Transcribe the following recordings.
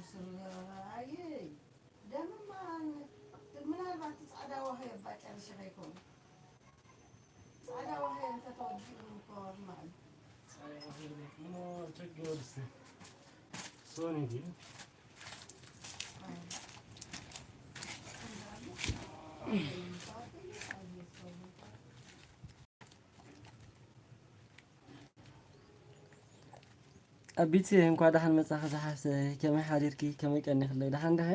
ኣይ፣ ደምማ ምናልባት ጻዕዳ ዋህዮ እባ ጨርሽ ከይኮኑ። ጻዕዳ ዋህዮ እንተተወዲኡ እኮ ማለት። ጻዕዳ ዋህዮ እሞ ችግር እስቲ። ሶኒ ድዩ? ኣቢቲ፣ እንኳዕ ደሓን መጻኺ ዝሓፍተይ። ከመይ ሓዲርኪ? ከመይ ቀኒኽለይ? ደሓን ዲኺ?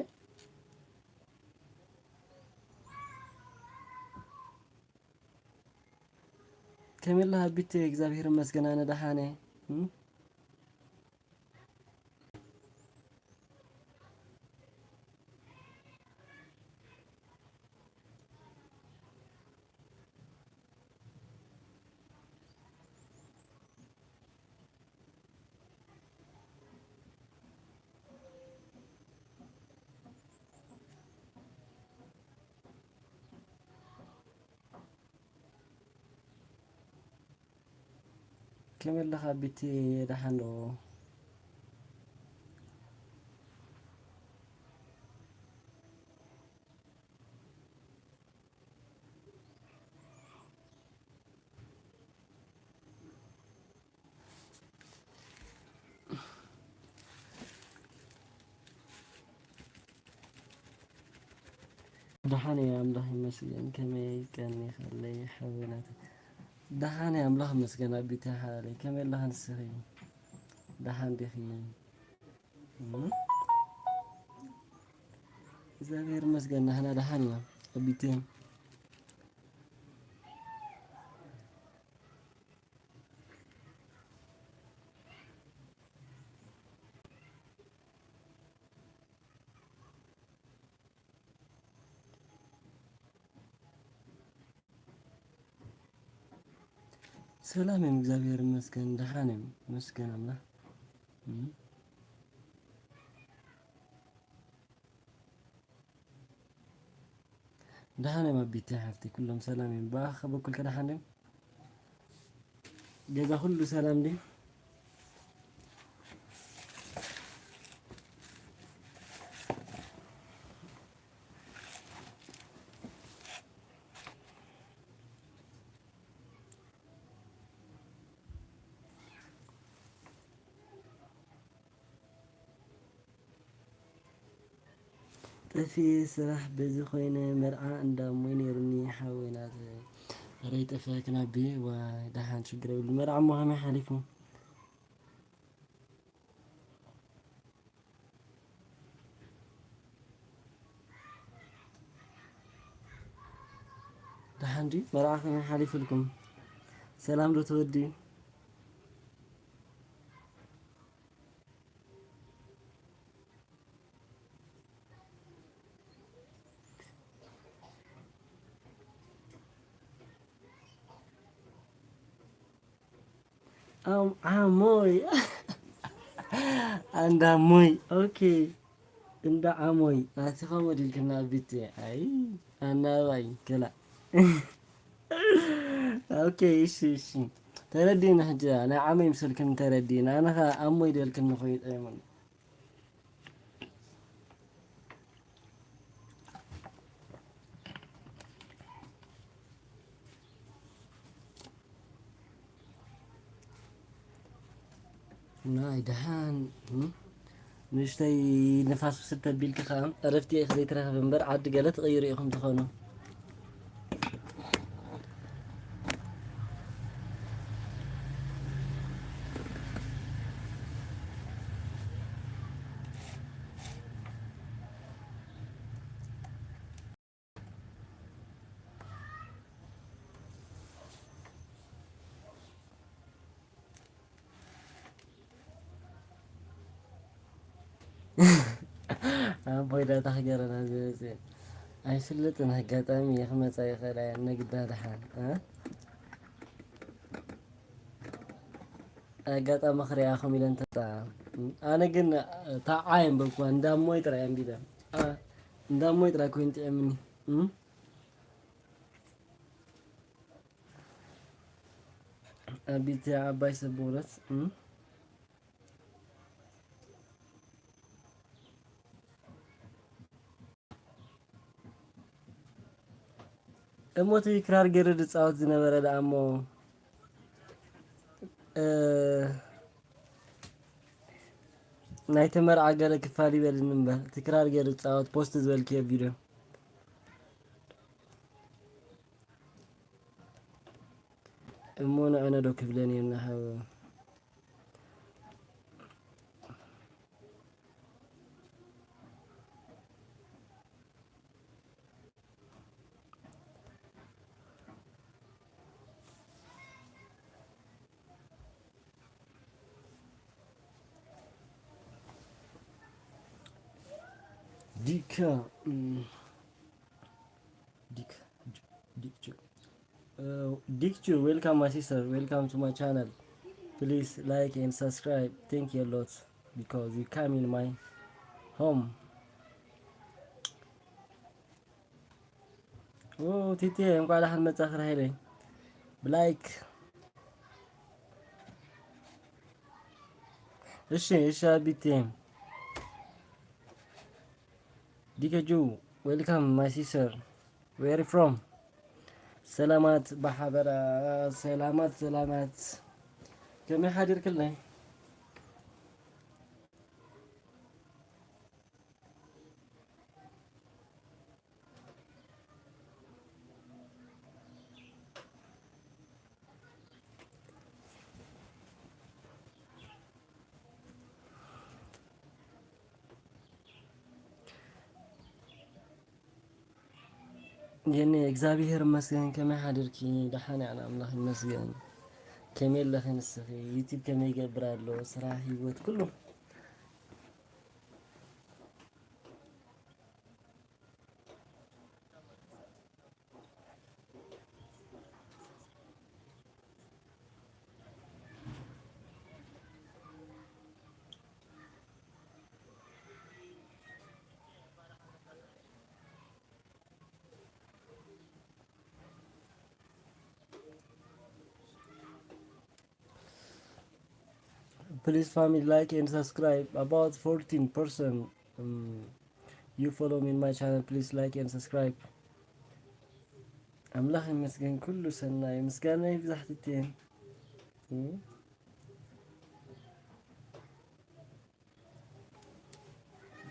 ከመይ ኣለኻ ኣቢቲ? እግዚኣብሔር ይመስገን፣ ኣነ ደሓን እየ። እም? ከመይ ኣለኻ ኣቢቲ፣ ደሓን ዶ? ደሓን እየ ኣምላኽ ይመስገን። ከመይ ቀኒኽለይ ሓወይ ናተይ? ደሓን እየ ኣምላኽ ይመስገን ኣቢተይ ሓወይ። ከመይ ኣለኻ ንስኺ? ደሓን ዲኺ? እም? እግዚኣብሔር ይመስገን ንሕና ደሓን ኢና ኣቢተይ። ሰላም እዮም፣ እግዚኣብሔር ይመስገን፣ ደሓን እዮም፣ ይመስገን ኣምላኽ። እም። ደሓን እዮም ኣቢተይ ሓፍተይ፣ ኩሎም ሰላም እዮም። ብኣኻ በኩልከ ደሓን ድዮም? ገዛ ኩሉ ሰላም ድዩ? ጠፊኤ ስራሕ በዚ ኮይነ መርዓ እንዳ እሞይ ነይሩኒ ሓወይ ናተይ። ኧረ ይጠፍአክን ኣቢ፣ ዋይ ደሓን ችግር የብሉ። መርዓ እሞ ከመይ ሓሊፉ? ደሓን ድዩ? መርዓ ከመይ ሓሊፉልኩም? ሰላም ዶ ተወዲ? ኣም-፣ ዓሞይ። ኣንዳ ሞይ። ኦኬ። እንዳ ዓሞይ። ኣቲ ኸምኡ ድልክና ቢቲ። ኣይ፣ ኣናባይ፣ ከላ። ኦኬ፣ እሺ፣ እሺ። ተረዲእና ሕጂ። ናይ ዓሞይ ምስልክን ተረዲእና። ኣነ ኸ ኣሞይ ደልክን ንኾይድ ኣይሞን። ናይ ደሓን፣ እም? ንእሽተይ ንፋስ ውስድ ተቢልኪ ኸዓ ዕረፍቲ ኢኺ ዘይትረኽቢ እምበር ዓዲ ገለ ትቕይሩ ኢኹም ትኾኑ። ኣቦይ ዳታ ክገረና ዝመፅእ ኣይፍለጥን። ኣጋጣሚ ክመፃ ይኽእል እየ። ነግዳ ደሓን፣ እ? ኣጋጣሚ ክሪኣኹም ኢለ እንተጣ-፣ ኣነ ግን ታዓ የንበብኩዋ፣ እንዳሞይ ጥራይ ኣንቢበ። ኣ-፣ እንዳሞይ ጥራይ ኮይኑ ጥዕምኒ። እም? ኣቢቲ ዓባይ ሰብ ብእውነት፣ እም? እሞ እቲ ክራር ገይሩ ዝጻወት ዝነበረ ደኣ እሞ፣ እ፣ ናይቲ መርዓ ገለ ክፋል ይበልኒ እምበር፣ እቲ ክራር ገይሩ ዝጻወት ፖስት ዝበልክዮ ቪድዮ። እሞ ንዕነ ዶ ክብለን እየን ንሓው? ዲካ፣ እም፣ ዲክ-፣ ዲክ-፣ ዲክ-፣ Uh, Dikchu, welcome my sister, welcome to my channel. Please like and subscribe. Thank you a lot because you come in my home. ኦ ቲቲ እንኳዕ ደሓን መጻኺ ራሄለይ። ብላይክ። እሺ፣ እሺ ኣቢቲ። ዲከጁ፣ welcome my sister. Where you from? ሰላማት ብሓበራ፣ ሰላማት፣ ሰላማት። ከመይ ሓዲርክለይ? የኔ እግዚኣብሔር ይመስገን። ከመይ ሓድርኪ? ደሓን ኢና፣ ኣምላኽ ይመስገን። ከመይ ኣለኺ ንስኺ? ዩቲብ ከመይ ይገብር ኣሎ? ስራሕ፣ ህይወት፣ ኩሉ? Please family, like and subscribe. About fourteen percent, um, you follow me in my channel. Please like and subscribe. ኣምላኽ ይመስገን፣ ኩሉ ሰናይ፣ ምስጋና ይብዛሕ ትቴን። እም።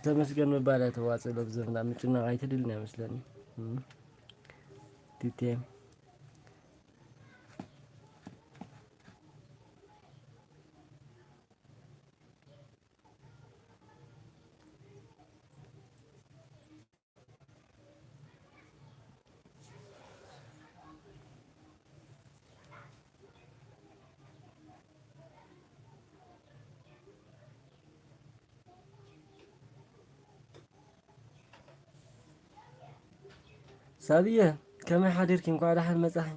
ተመስገን ምባል እያ ተዋፅእ። ሎም ዘመና ምጭናቕ ኣይትደልን እያ መስለኒ። እም። ቲቴ። ሳብየ፣ ከመይ ሓዲርኪ? እንኳዕ ደሓን መጻኺ።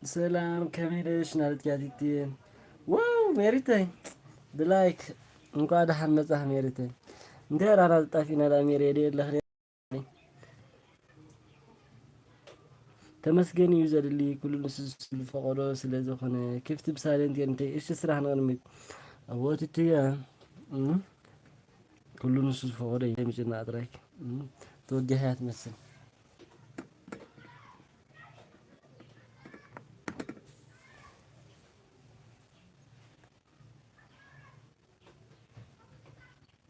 ሰላም፣ ከመይ ደሽ ናለት ያቲቲ? ዋው፣ ሜሪተይ ብላይክ እንኳዕ ደሓን መጻህ ሜሪተይ። እንታይ ራና ዝጣፊና ዳ ሜሪ የደ የለኽ? ተመስገን እዩ ዘድሊ፣ ኩሉ ንሱ ዝፈቐዶ ስለ ዝኾነ፣ ክፍቲ ብሳይለንት የንተይ፣ እሺ፣ ስራሕ ንቕድሚት። ኣወትትያ፣ እም፣ ኩሉ ንሱ ዝፈቐዶ እዩ፣ ምጭና ጥራይ። እም፣ ተወዲሓ እያ ትመስል።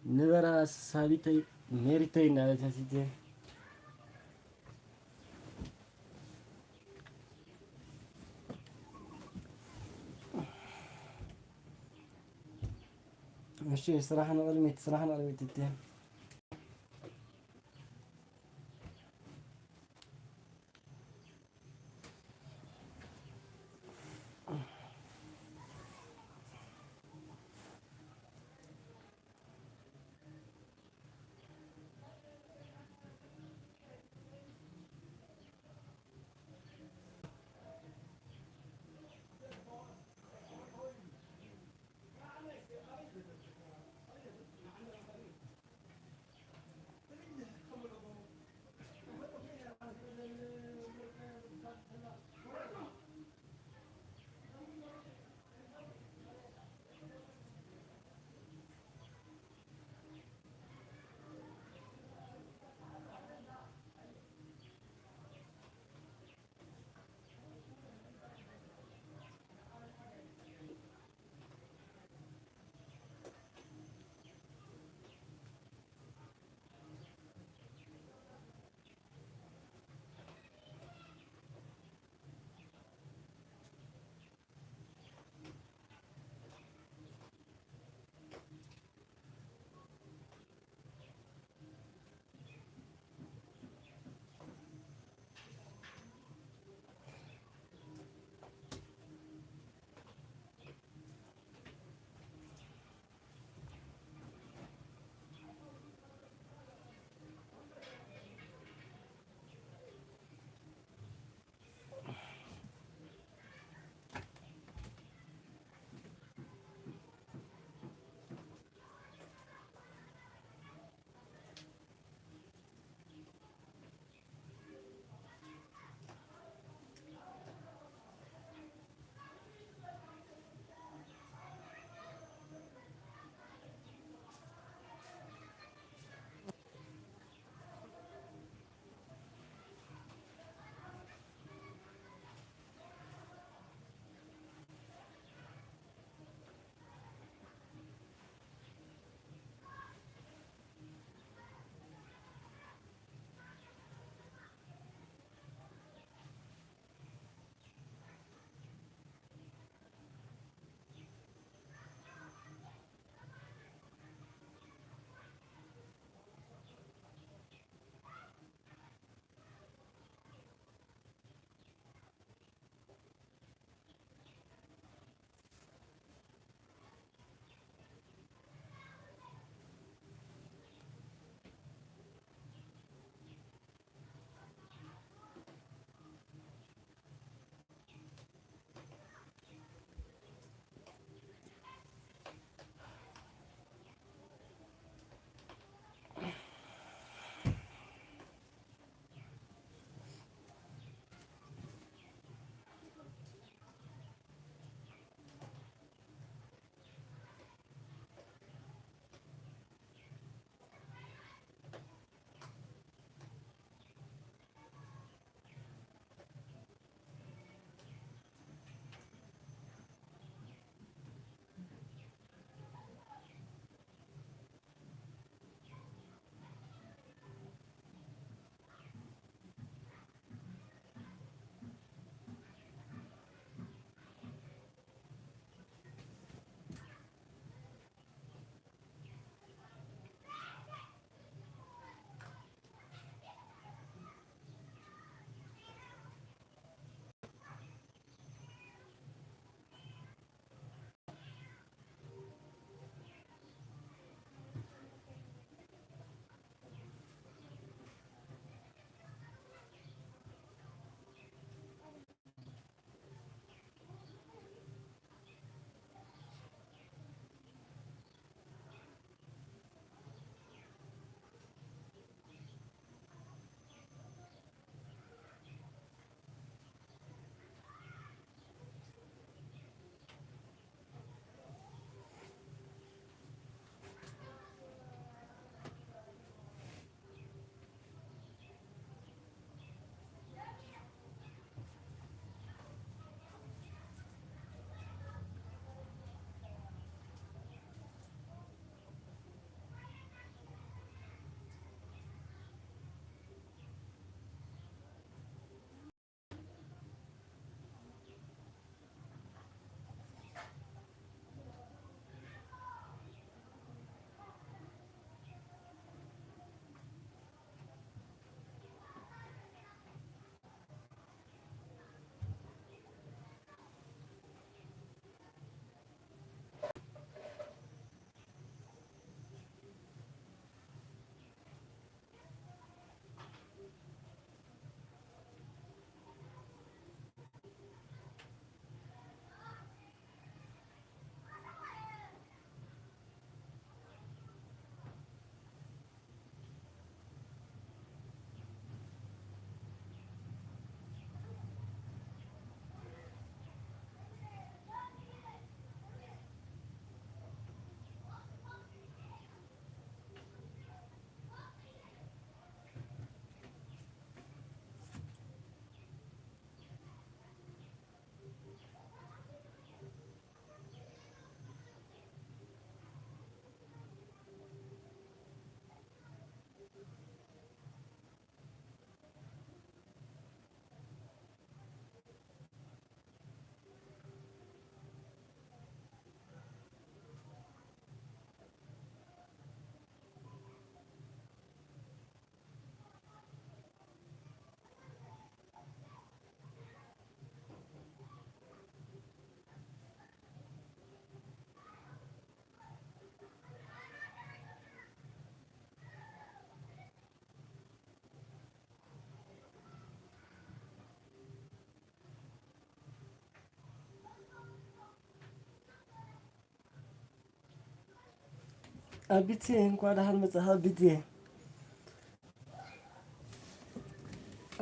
ንበራ ሳቢተይ ሜሪተይ እናበለት ሲቲ። እሺ፣ ስራሕ ንቕድሚት፣ ስራሕ ንቕድሚት እትያ። ኣቢቴ፣ እንኳዕ ደሓን መጻኻ ኣቢቴ።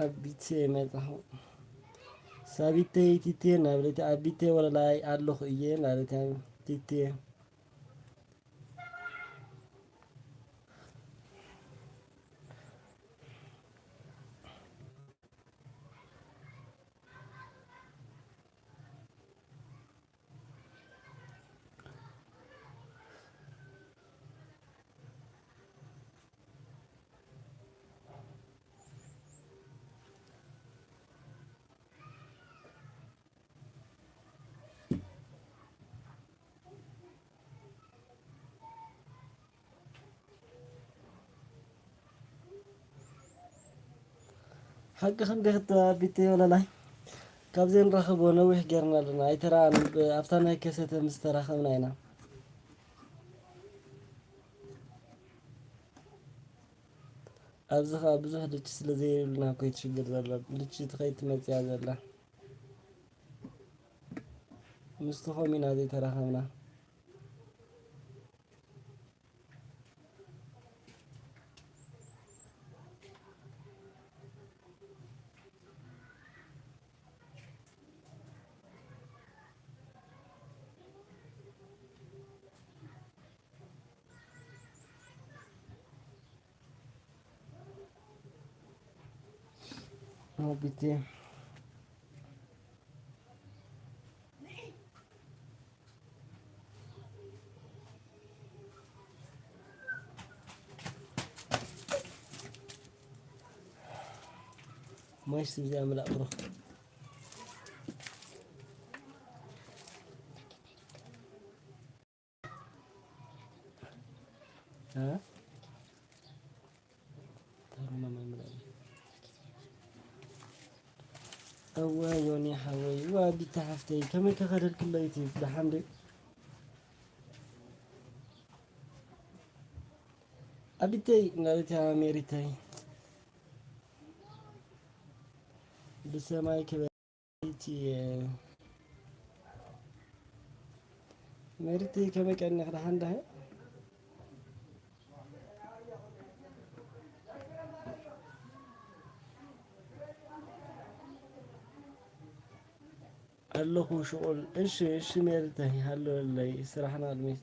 ኣቢቴ መጻኹ። ሳቢተይ ቲቴ ናብለቲ ኣቢቴ ወለላይ ኣለኹ እየ ናብለቲ ቲቴ። ሓቂ ክንዲ ክትተባቢት ወለላይ ካብ ዘይንራኸቦ ነዊሕ ጌርና ኣለና። ኣይተረኣን፣ ብ-፣ ኣብታ ናይ ከሰተ ምስ ተራኸብና ኢና። ኣብዚ ኸኣ ብዙሕ ልቺ ስለ ዘየብልና እኮ እዩ ትሽግር ዘላ። ልቺ ትኸይድ ትመጽእ እያ ዘላ። ምስቲ ኸም ኢና ዘይተራኸብና። ቢቲ ማይስ እዚኣ ምላእ ብሮ። እ? እወ ዮኒ ሓወይ፣ እወ ቢታ ሓፍተይ፣ ከመይ ከኸደልክለይ እቲ ደሓን ዶ? ኣቢተይ፣ ናበይታ ሜሪተይ፣ ብሰማይ ክበ-፣ እቲ፣ ሜሪተይ፣ ከመይ ቀኒኺ፣ ደሓን ዲኺ? ኣለኹ ሽቁል። እሺ፣ እሺ፣ ሜሪተይ፣ ሃለወለይ፣ ስራሕና ቅድሚት።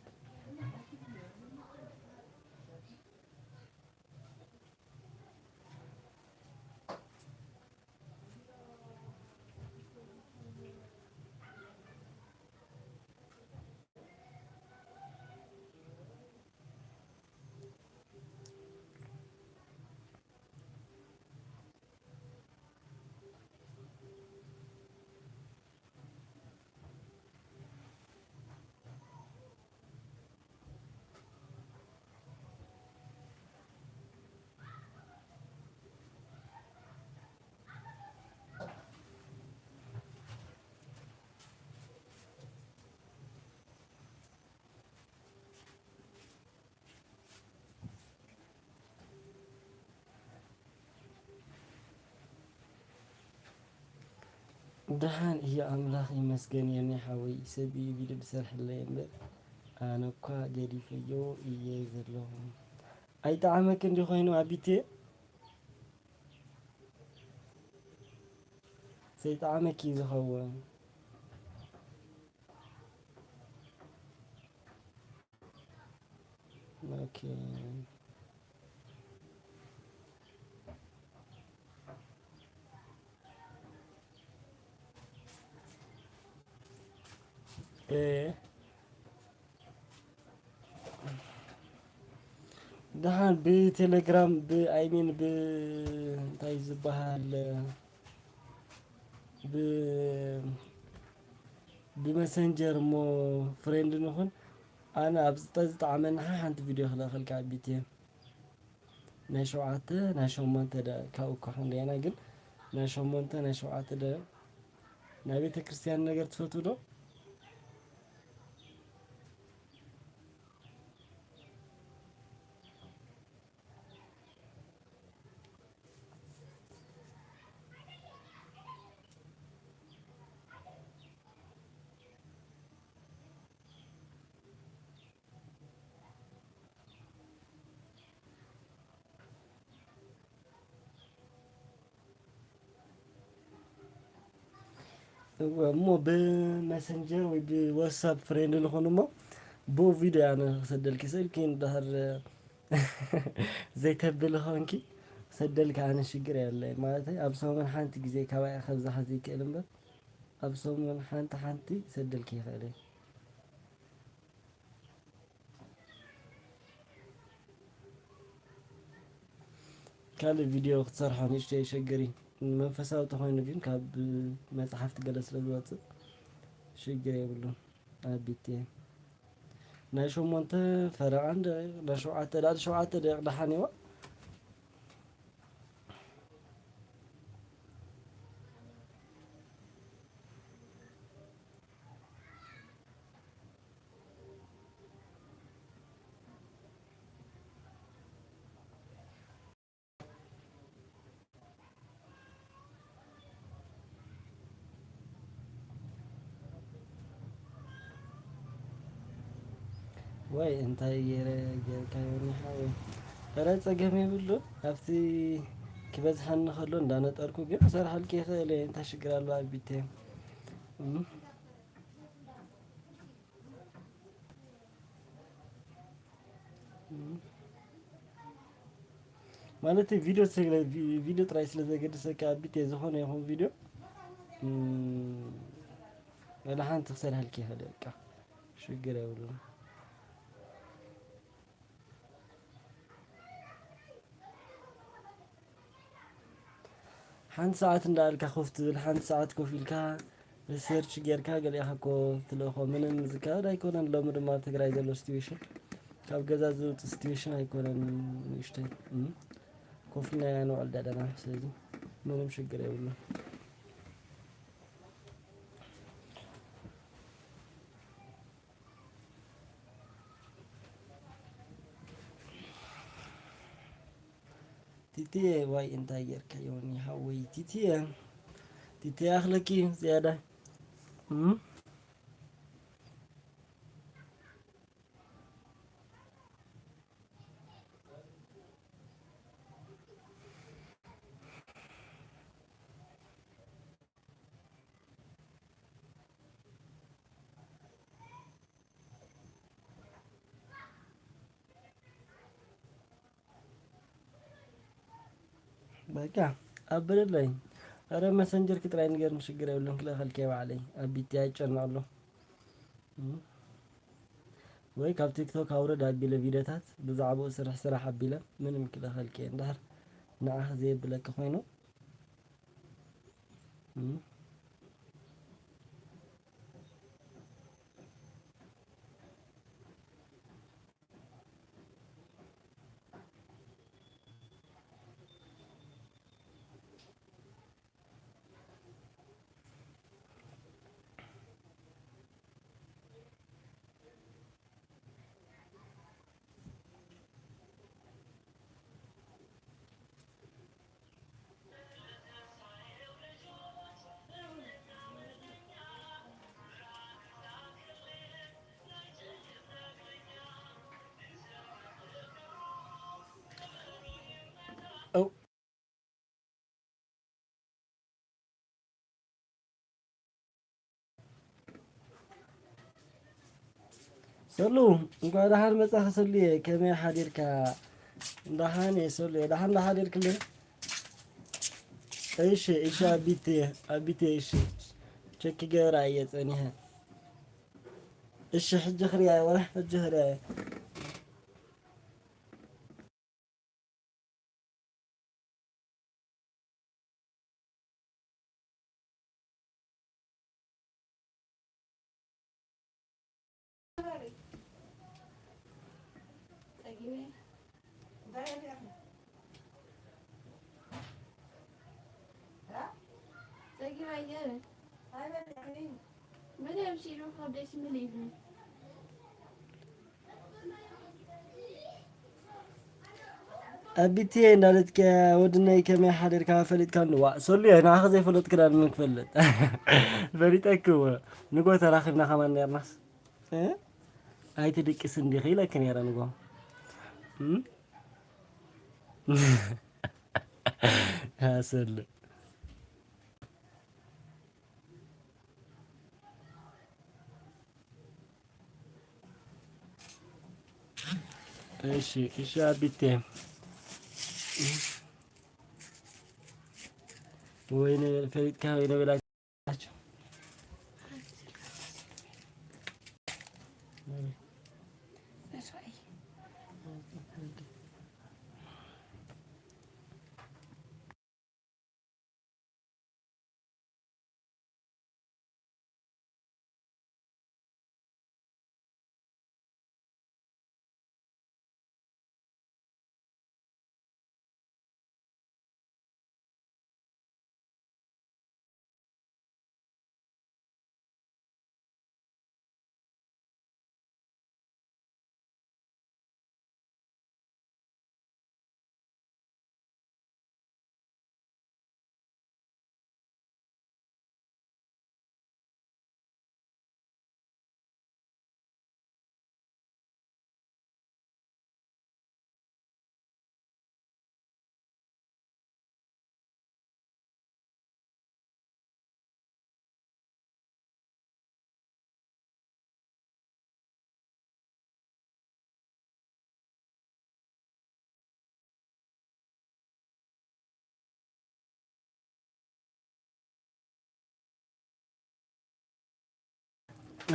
ደሓን እየ ኣምላኽ ይመስገን የኔ ሓወይ። ሰብ እዩ ቪድዮ ዝሰርሐለይ እምበር ኣነ እኳ ገዲፈዮ እየ ዘለኹ። ኣይጠዓመክን ድዩ ኮይኑ ኣቢቴ? ዘይጠዓመኪ እዩ ዝኸውን። ኦኬ። እ፣ ደሓን ብቴሌግራም ብ-፣ I mean ብ-፣ እንታይ ዝበሃል ብ-፣ ብመሰንጀር እሞ ፍሬንድ ንኹን። ኣነ ኣብ ዝጠ-፣ ዝጠዓመኒ ሓንቲ ቪድዮ ክልእኸልካ ኣቢት እየ። ናይ ሸውዓተ፣ ናይ ሸሞንተ ደ-፣ ካብኡ እኳ ክንደየና ግን ናይ ሸሞንተ፣ ናይ ሸውዓተ ደ-፣ ናይ ቤተ ክርስቲያን ነገር ትፈትው ዶ? እወ፣ እሞ ብመሰንጀር ወይ ብዋትሳፕ ፍሬንድ ንኹን እሞ ብኡ ቪድዮ ኣነ ክሰደልኪ ስእልኪ እንድሕር ዘይተብሊ ኾንኪ ክሰደልኪ ኣነ ሽግር የለይ። ማለተይ ኣብ ሰሙን ሓንቲ ግዜ ካባይ ከብዝሓ ዘይክእል እምበር ኣብ ሰሙን ሓንቲ ሓንቲ ክሰደልኪ ይኽእል እየ። ካልእ ቪድዮ ክትሰርሖ ንእሽተይ የሸግር እዩ። መንፈሳዊ ተኾይኑ ግን ካብ መጽሓፍቲ ገለ ስለ ዝወጽእ ሽግር የብሉን። ኣቢቴ ናይ ሸሞንተ ፈረቓን ደቂቕ፣ ናይ ሸውዓተ፣ ልዕሊ ሸውዓተ ደቂቕ ደሓን እዋ። ወይ እንታይ ገይረ ጌርካዮ ኒሓ ወይ? ኧረ ጸገም የብሉን። ኣብቲ ክበዝሓኒ ከሎ እንዳነጠርኩ ግን ክሰርሓልኪ ይኽእል እየ። እንታይ ሽግር ኣለዎ ኣቢቴ? እም። ማለት ቪድዮ ስለ-፣ ቪ-፣ ቪድዮ ጥራይ ስለ ዘገድሰካ ኣቢቴ ዝኾነ ይኹን ቪድዮ፣ እም፣ ወላ ሓንቲ ክሰርሐልኪ ይኽእል በቃ። ሽግር የብሉን። ሓንቲ ሰዓት እንዳኣልካ ኮፍ ትብል፣ ሓንቲ ሰዓት ኮፍ ኢልካ ሪሰርች ጌርካ ገሊእኻ እኮ ትልእኾ። ምንም ዝካየድ ኣይኮነን። ሎሚ ድማ ኣብ ትግራይ ዘሎ ሲትዌሽን ካብ ገዛ ዝውፅ ሲትዌሽን ኣይኮነን። ንእሽተይ፣ እም፣ ኮፍ ኢልና ኢና ንውዕል ዘለና። ስለዚ ምንም ሽግር የብሉን። ቲቲየ ዋይ እንታይ ጌርካዮ ኒ ሓወይ? ቲቲየ፣ ቲቲየ ኣኽለኪ ዝያዳ። እም? በቃ ኣበለለይ። ኧረ መሰንጀርኪ ጥራይ ንገርኒ፣ ሽግር የብሉን። ክልእኸልኪ ባዕለይ ኣብ ቢቲ ኣይጨነቕሉ። እም። ወይ ካብ ቲክቶክ ኣውርድ ኣቢለ ቪድዮታት ብዛዕባኡ ስርሕ ስራሕ ኣቢለ ምንም ክልእኸልኪ እየ። እንድሕር ንዓኺ ዘየብለኪ ኮይኑ፣ እም። ሰሉ፣ እንኳዕ ደሓን መጻኻ ሰሉየ። ከመይ ሓዲርካ? ደሓን እየ ሰሉየ። ደሓን ዶ ሓዲርክለይ? እሺ፣ እሺ፣ ኣቢቴ፣ ኣቢቴ፣ እሺ። ቸክ ክገብራ እየ ጸኒሐ። እሺ፣ ሕጂ ክሪኣ እየ፣ ወላ ሕጂ ክሪኣ እየ። ኣቢትየ እንዳለትከ ወድነይ ከመይ ሓደርካ ፈሊጥካ እንዋ ሰሉየ ንዓኻ ዘይፈለጥኩ ዳ ምን ክፈልጥ ፈሊጠኪ እወ ንጎ ተራኺብና ከማን ነርናስ እ? ኣይትድቅስ እንዲኺ ኢለኪ ነይረ ንጎ እም? ኣሰሉ እሺ፣ እሺ ኣቢቴ። ወይነ ፈሊጥካ ወይነ በላቸው።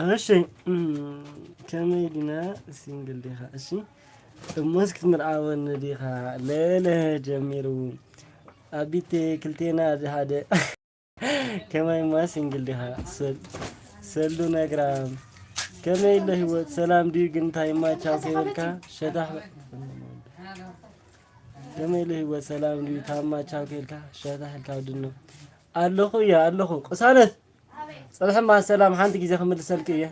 እሺ፣ እም፣ ከመይ ዲና? ሲንግል ዲኻ? እሺ፣ እሞስ ክትምርዓወኒ ዲኻ? ለለ ጀሚሩ። ኣቢቴ ክልቴና ሓደ። ከመይ እሞ ሲንግል ዲኻ? ሰል-፣ ሰሉ ነግራ። ከመይ ኣሎ ህይወት? ሰላም ድዩ? ግን ታይማ ቻው ከይበልካ ሸታሕ። ከመይ ኣሎ ህይወት? ሰላም ድዩ? ታማ ቻው ከይልካ ሸታሕ ኢልካ ውድኖ። ኣለኹ እየ፣ ኣለኹ። ቅሳነት። ጽንሕማ ሰላም፣ ሓንቲ ግዜ ክምልሰልኪ እየ።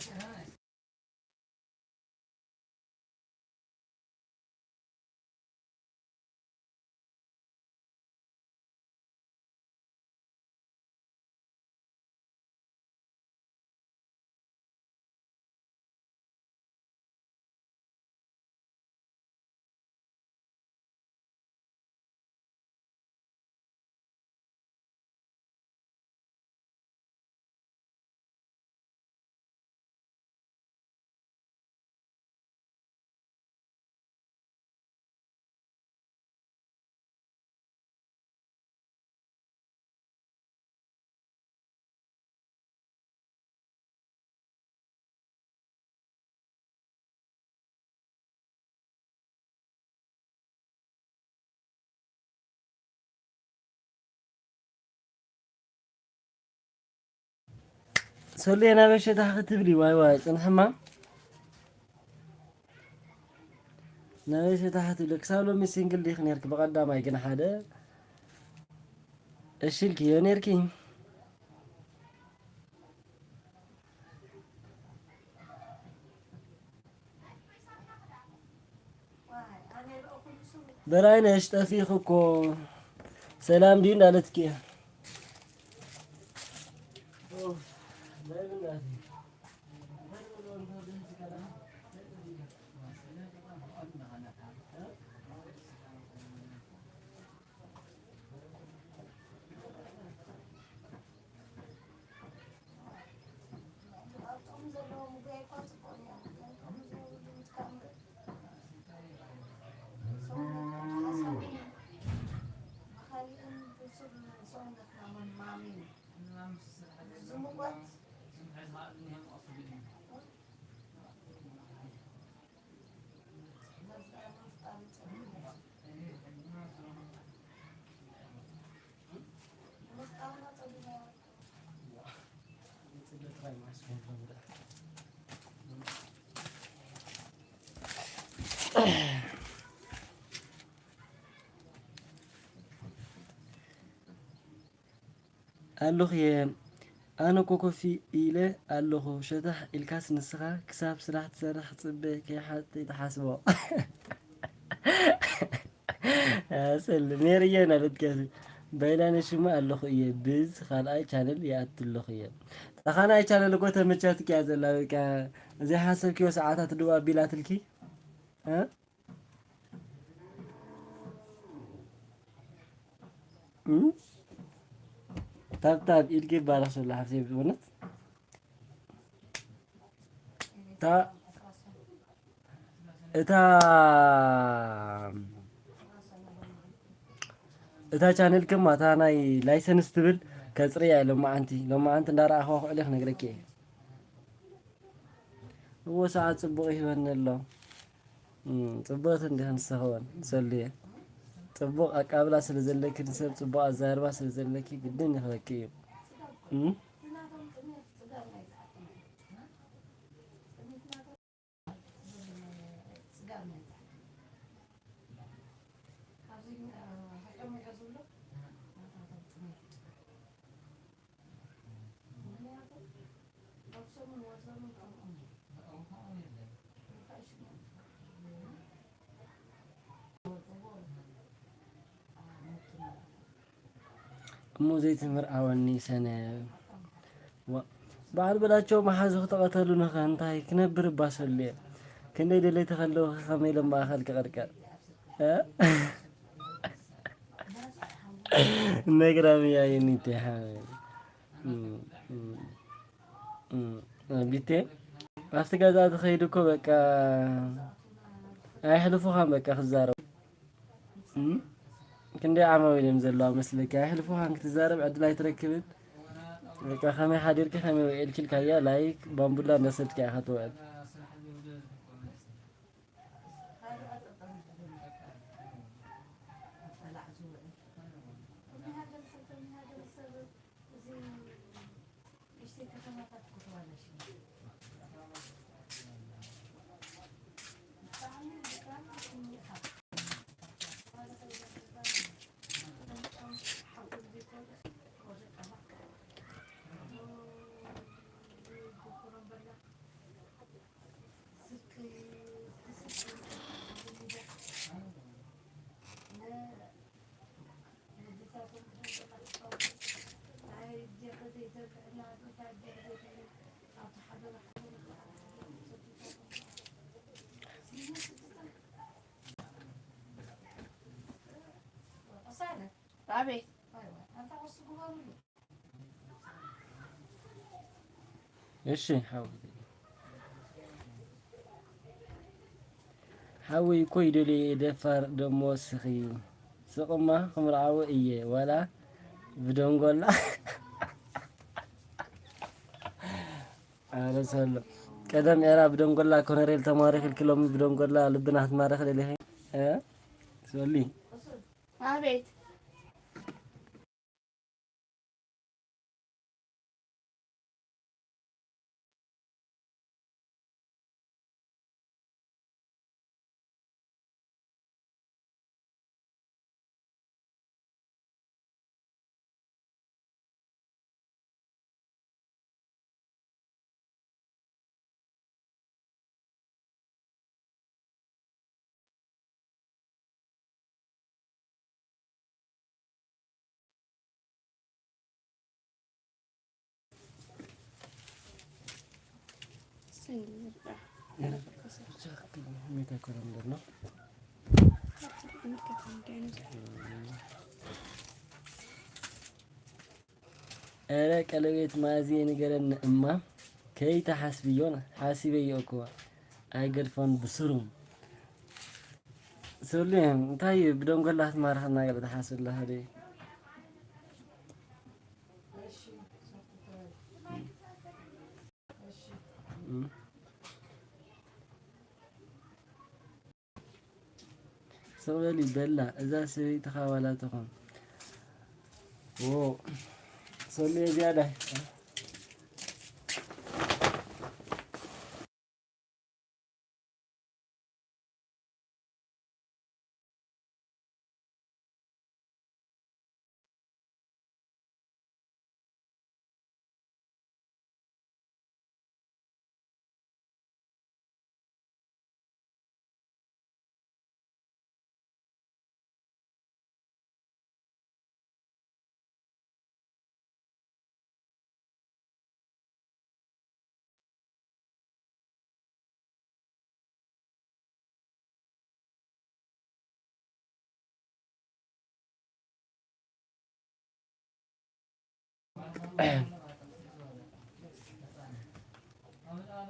ሰሉየ ናበይ ሸታሕ ክትብሊ? ዋይ ዋይ፣ ጽንሕማ ናበይ ሸታሕ ክትብሊ? ክሳብ ሎሚ ሲንግል ዲኺ ኔርኪ? ብቐዳማይ ግን ሓደ እሺ ኢልክዮ ኔርኪ። በላይነሽ ጠፊእኺ እኮ። ሰላም ድዩ እንዳለትኪ እያ። ኣለኹ እየ። ኣነ እኮ ኮፍ ኢለ ኣለኹ። ሸታሕ ኢልካስ ንስኻ ክሳብ ስራሕ ትሰርሕ ክጽበ ከይሓ-፣ ከይትሓስቦ። ኣሰል ሜርየ ናበትካሲ። ባይላ ነሽማ ኣለኹ እየ። ብዝ ካልኣይ ቻነል ይኣቱ ኣለኹ እየ። ተኻናይ ቻነል እኮ ተመቻትኪ እያ ዘላ። በቃ ዘይሓሰብክዮ ሰዓታት ድዋ ኣቢላትልኪ። እ? እም? ታብታብ ኢድኪ ይባረኽ ዘሎ ሓፍተይ ብእውነት። ታ-፣ እታ እታ ቻነል ክማ እታ ናይ ላይሰንስ ትብል ከጽርያ እየ ሎማዓንቲ። ሎማዓንቲ እንዳረኣኹ ክዕሊ ክነግረኪ እየ። እዎ ሰዓት ጽቡቕ ይህበኒ ኣሎ። እም፣ ጽቡቕቲ እንዲኽን ዝሰኸውን ሰልየ። ጽቡቕ ኣቃብላ ስለ ዘለኪ፣ ንሰብ ጽቡቕ ኣዛርባ ስለ ዘለኪ ግድን ይኽበኪ እዩ። እም? እሞ ዘይትምህር ኣወኒ ሰነ። ዋ፣ በዓል በላቸው መሓዙ ክተቐተሉ ንኸ እንታይ ክነብር እባ ሰሉየ። ክንደይ ደለይቲ ከለዉ ከመይ ኢሎም ማእኸል ክቕርቀር? እ? ነግራም እያ የኒቴ ሓወይ። እም፣ እም፣ እም። ቢቴ፣ ኣብቲ ገዛ ትኸይድ እኮ በቃ ኣይሕልፉኻን በቃ ክዛረቡ። እም? ክንደይ ዓማዊል እዮም ዘለዋ መስለኪ? ኣይሕልፉኻን ክትዛረብ ዕድል ኣይትረክብን። በቃ ከመይ ሓዲርኪ ከመይ ውዒልኪ ኢልካያ ላይክ ባምቡላ እንዳሰድካ ኢኻ ትውዕል። ኣቤት። እሺ፣ ሓው-፣ ሓወይ እኮ ይደልዮ እየ፣ ደፋር ደሞ እስኺ። ስቕማ ክምርዓዎ እየ፣ ዋላ ብደንጎላ። ኣረ ሰሎ። ቀደም ኤራ ብደንጎላ ኮነሬል ተማሪኽ ኢልኪ፣ ሎሚ ብደንጎላ ልብና ክትማርኽ ደሊኺ? እ? ሶሊ። ኣቤት። ኧረ ቀለቤት ማዚ ንገረኒ እማ ከይተሓስብዮን ሓሲበዮ እኮ ኣይገድፎን ብስሩ። ሶሊ እንታይ እዩ ብደንጎላ ክትማርኸና ገለ ትሓስብ ኣለኻ ድዩ? እም። ስቕ በሊ በላ እዛ ሰበይትኻ ዋላ ትኹን። ዎ፣ ሰሉየ ዝያዳ።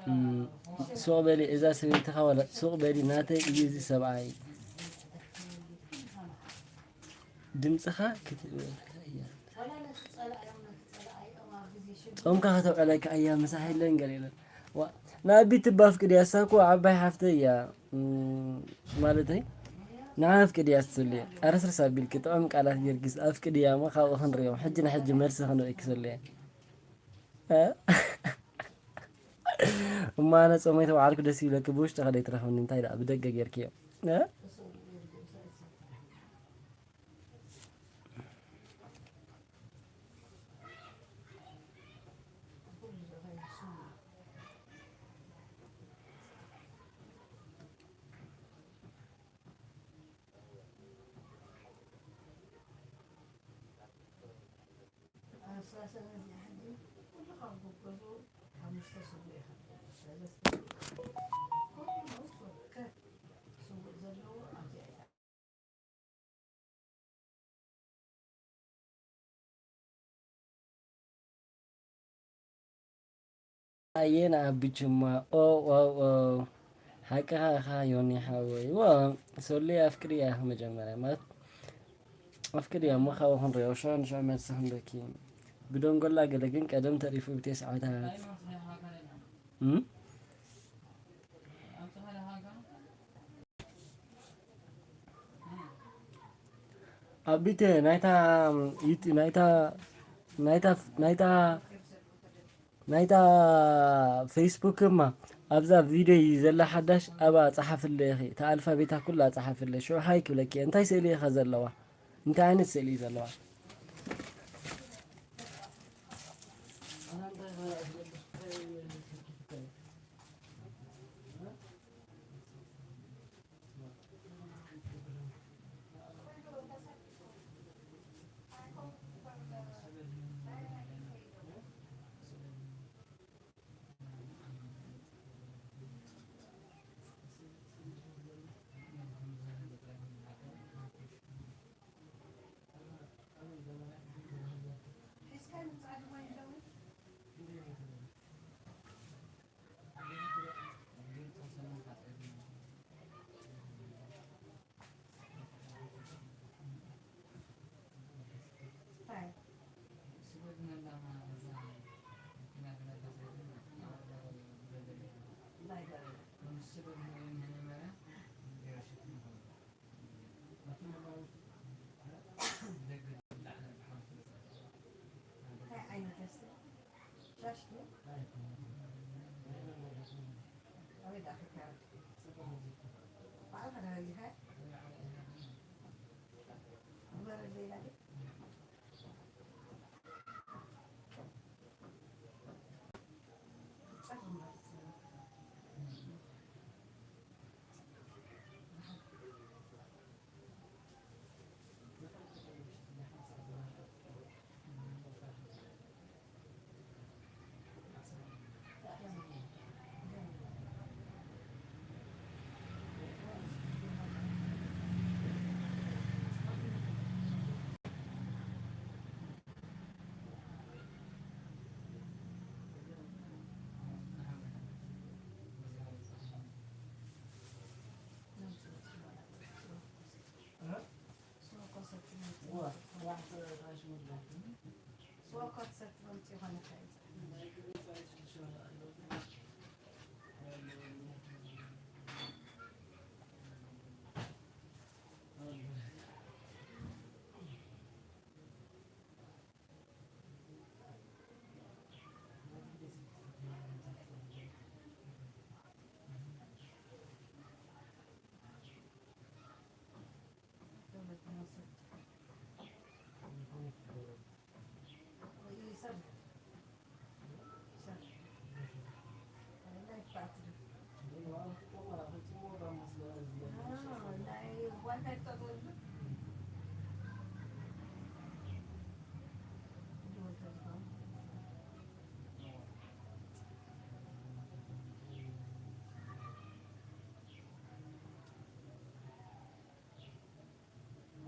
እም፣ ሱቕ በሊ እዛ ሰበይትኻ ዋላ ሱቕ በሊ ናተይ እዩ እዚ ሰብኣይ። ድምፅኻ ክትበልካ እያ። ጾምካ ከተውዕለካ እያ ምሳሕ የለን ገለ የለን። ዋ፣ ንኣቢ ትባ ኣፍቅድያ፣ እሳ እኮ ዓባይ ሓፍተይ እያ። እም፣ ማለተይ ንዓ ኣፍቅድያ ትስልየ። ኣረስርስ ኣቢልኪ ጥዑም ቃላት ጊዮርጊስ ኣፍቅድያ እሞ ካብኡ ክንሪኦም። ሕጂ ንሕጂ መልሲ ክንርእኪ ስልየ። እ? እሞ ኣነ ጾመይ ተባዕልኩ ደስ ይብለኪ፣ ብውሽጢ ከደይ ትረኽብኒ እንታይ ደኣ ብደገ ጌርክዮ? እ? ኣየ ንኣቢ ጅማ። ኦ፣ ኦ፣ ኦ። ሓቅኻ ኢኻ ዮኒ ሓወይ። ዋ፣ ሶሊ ኣፍቅርያ ኢኻ መጀመርያ። ማለት ኣፍቅርያ እሞ ካብኡ ክንሪኦ። ሽዑ ንሽዑ መልሲ ክንበኪ። ብደንጎላ ገለ ግን ቀደም ተሪፉ ብቴስዓታት። እም? ኣቢት ናይታ ዩቲ-፣ ናይታ፣ ናይታ፣ ናይታ፣ ናይታ ፌስቡክ እማ ኣብዛ ቪድዮ ዘላ ሓዳሽ ኣብኣ ጸሓፍለ ኢኺ። እታ ኣልፋቤታ ኩላ ጸሓፍለ። ሽዑ ሃይ ክብለኪ እየ። እንታይ ስእሊ ኢኻ ዘለዋ? እንታይ ዓይነት ስእሊ እዩ ዘለዋ?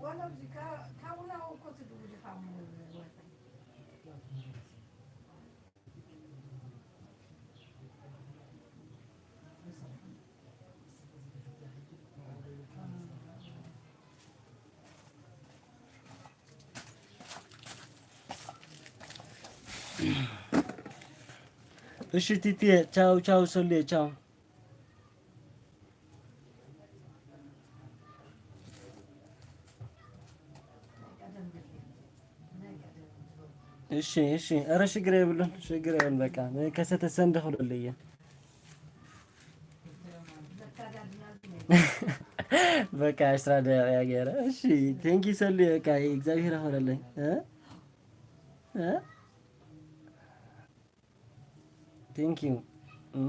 ዋላ ኣብዚ ካ-፣ ካብኡ ናብኡ እኮ ትድውል ኢኻ እሞ ዋይፋይ። እሺ ቲቲ፣ ቻው ቻው፣ ሰልየ ቻው። እሺ እሺ፣ ኧረ ሽግር የብሉን፣ ሽግር የብሉን። በቃ ከሰተ ሰንድ ክሉልየ። በቃ ዕስራ ደቂቃ ገይረ። እሺ፣ ቴንኪ ሰልየ። በቃ እግዚኣብሔር ያክብረለይ። እ? እ? Thank you. እ?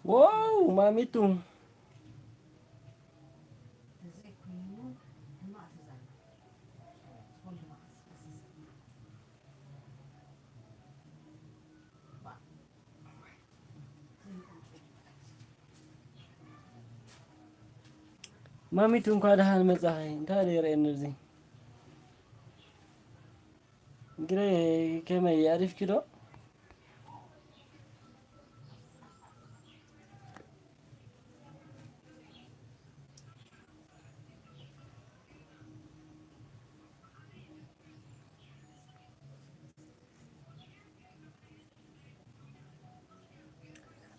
ዋው ማሚቱ። ማሚቱ እንኳ ደሓን መጻኺ። እንታይ ደይረአኒ እዚ? እንግዲህ ከመይ ኣሪፍኪ ዶ?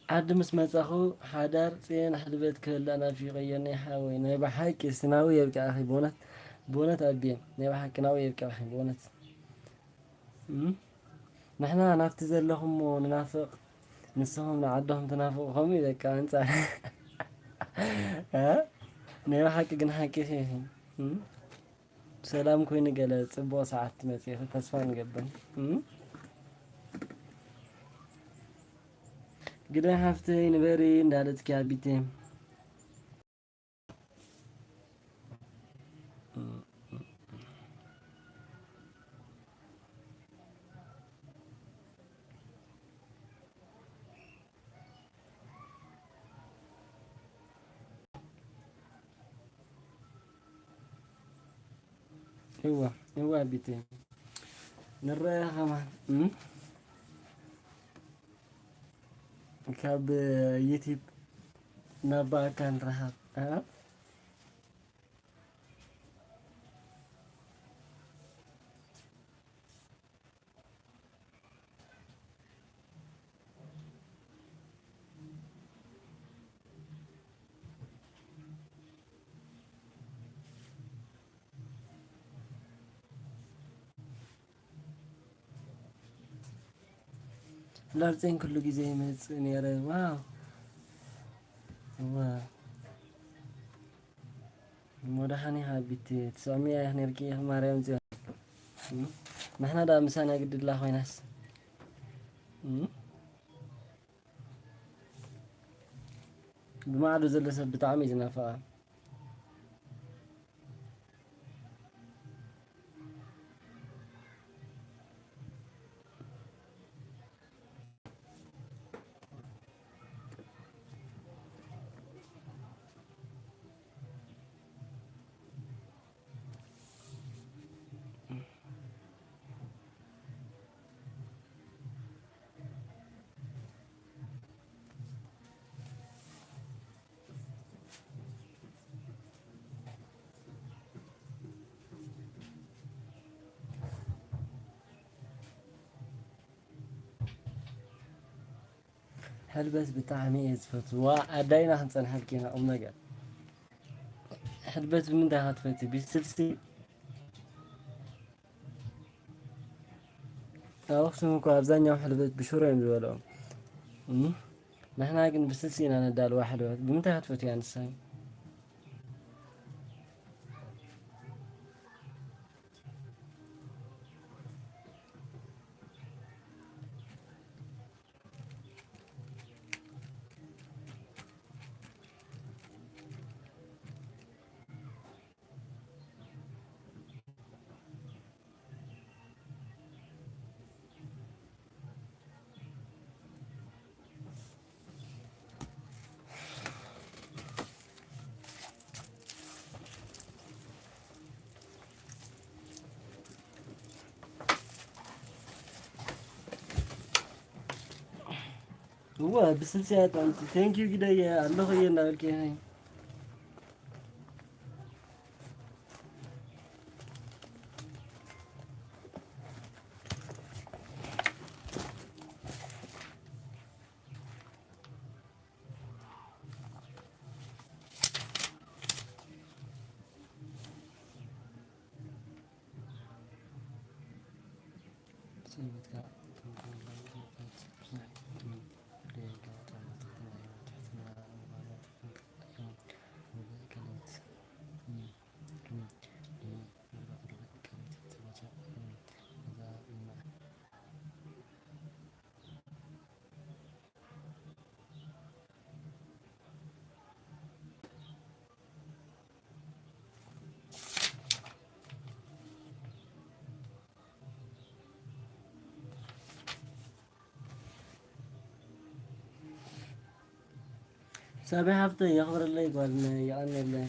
ዓዲ ምስ መጻኹ ሓዳር ጽየን ሕልበት ክበልዕ ናፊቐዮ ናይ ሓወይ። ናይ ብሓቂ ስናዊ የብቅዓኺ ብእውነት፣ ብእውነት ኣቢየ ናይ ብሓቂ ናዊ የብቅዓኺ ብእውነት። እም? ንሕና ናብቲ ዘለኹሞ ንናፍቕ፣ ንስኹም ንዓድኹም ትናፍቑ ከምኡ እዩ በቃ ኣንጻር። እ? ናይ ብሓቂ ግን ሓቂ ኢኺ። እም? ሰላም ኮይኑ ገለ ጽቡቕ ሰዓት ትመጽእ ኢኺ ተስፋ ንገብር። እም? ግደ ሓፍተይ ንበሪ እንዳለጽኪ ኣቢቴ። እዋ እዋ ቢተይ ንረኣ ከማን እም? ካብ ዩቲብ ናብ ብኣካል ረሃብ እ? ላርፀይን ኩሉ ግዜ ይመፅእ ነይረ። ዋው ዋው። እሞ ደሓን ኢኻ ቢቲ፣ ትስዕምያ ኢኻ ነርኪ ኢኻ ማርያም ጽዮን። እም? ንሕና ደኣ ምሳና ግድላ ኮይናስ። እም? ብማዕዶ ዘሎ ሰብ ብጣዕሚ እዩ ዝናፍቓ። ሕልበት ብጣዕሚ እየ ዝፈቱ። ዋ ኣዳይና ክንፀንሐልኪ ኢና ቁም ነገር። ሕልበት ብምንታይ ኢኻ ትፈቲ? ብስልሲ? ኣብ ኣኽሱም እኮ ኣብዛኛው ሕልበት ብሽሮ እዮም ዝበልዑ። እም? ንሕና ግን ብስልሲ ኢና ነዳልዋ ሕልበት። ብምንታይ ክትፈትያ ንሳ? እወ ብስልሲ ኣጣንቲ። Thank you ግደየ ኣለኹ እየ እንዳበልክ እየ። ሳቢ ሓፍተይ የኽብረለይ ጓል የቐንየለይ።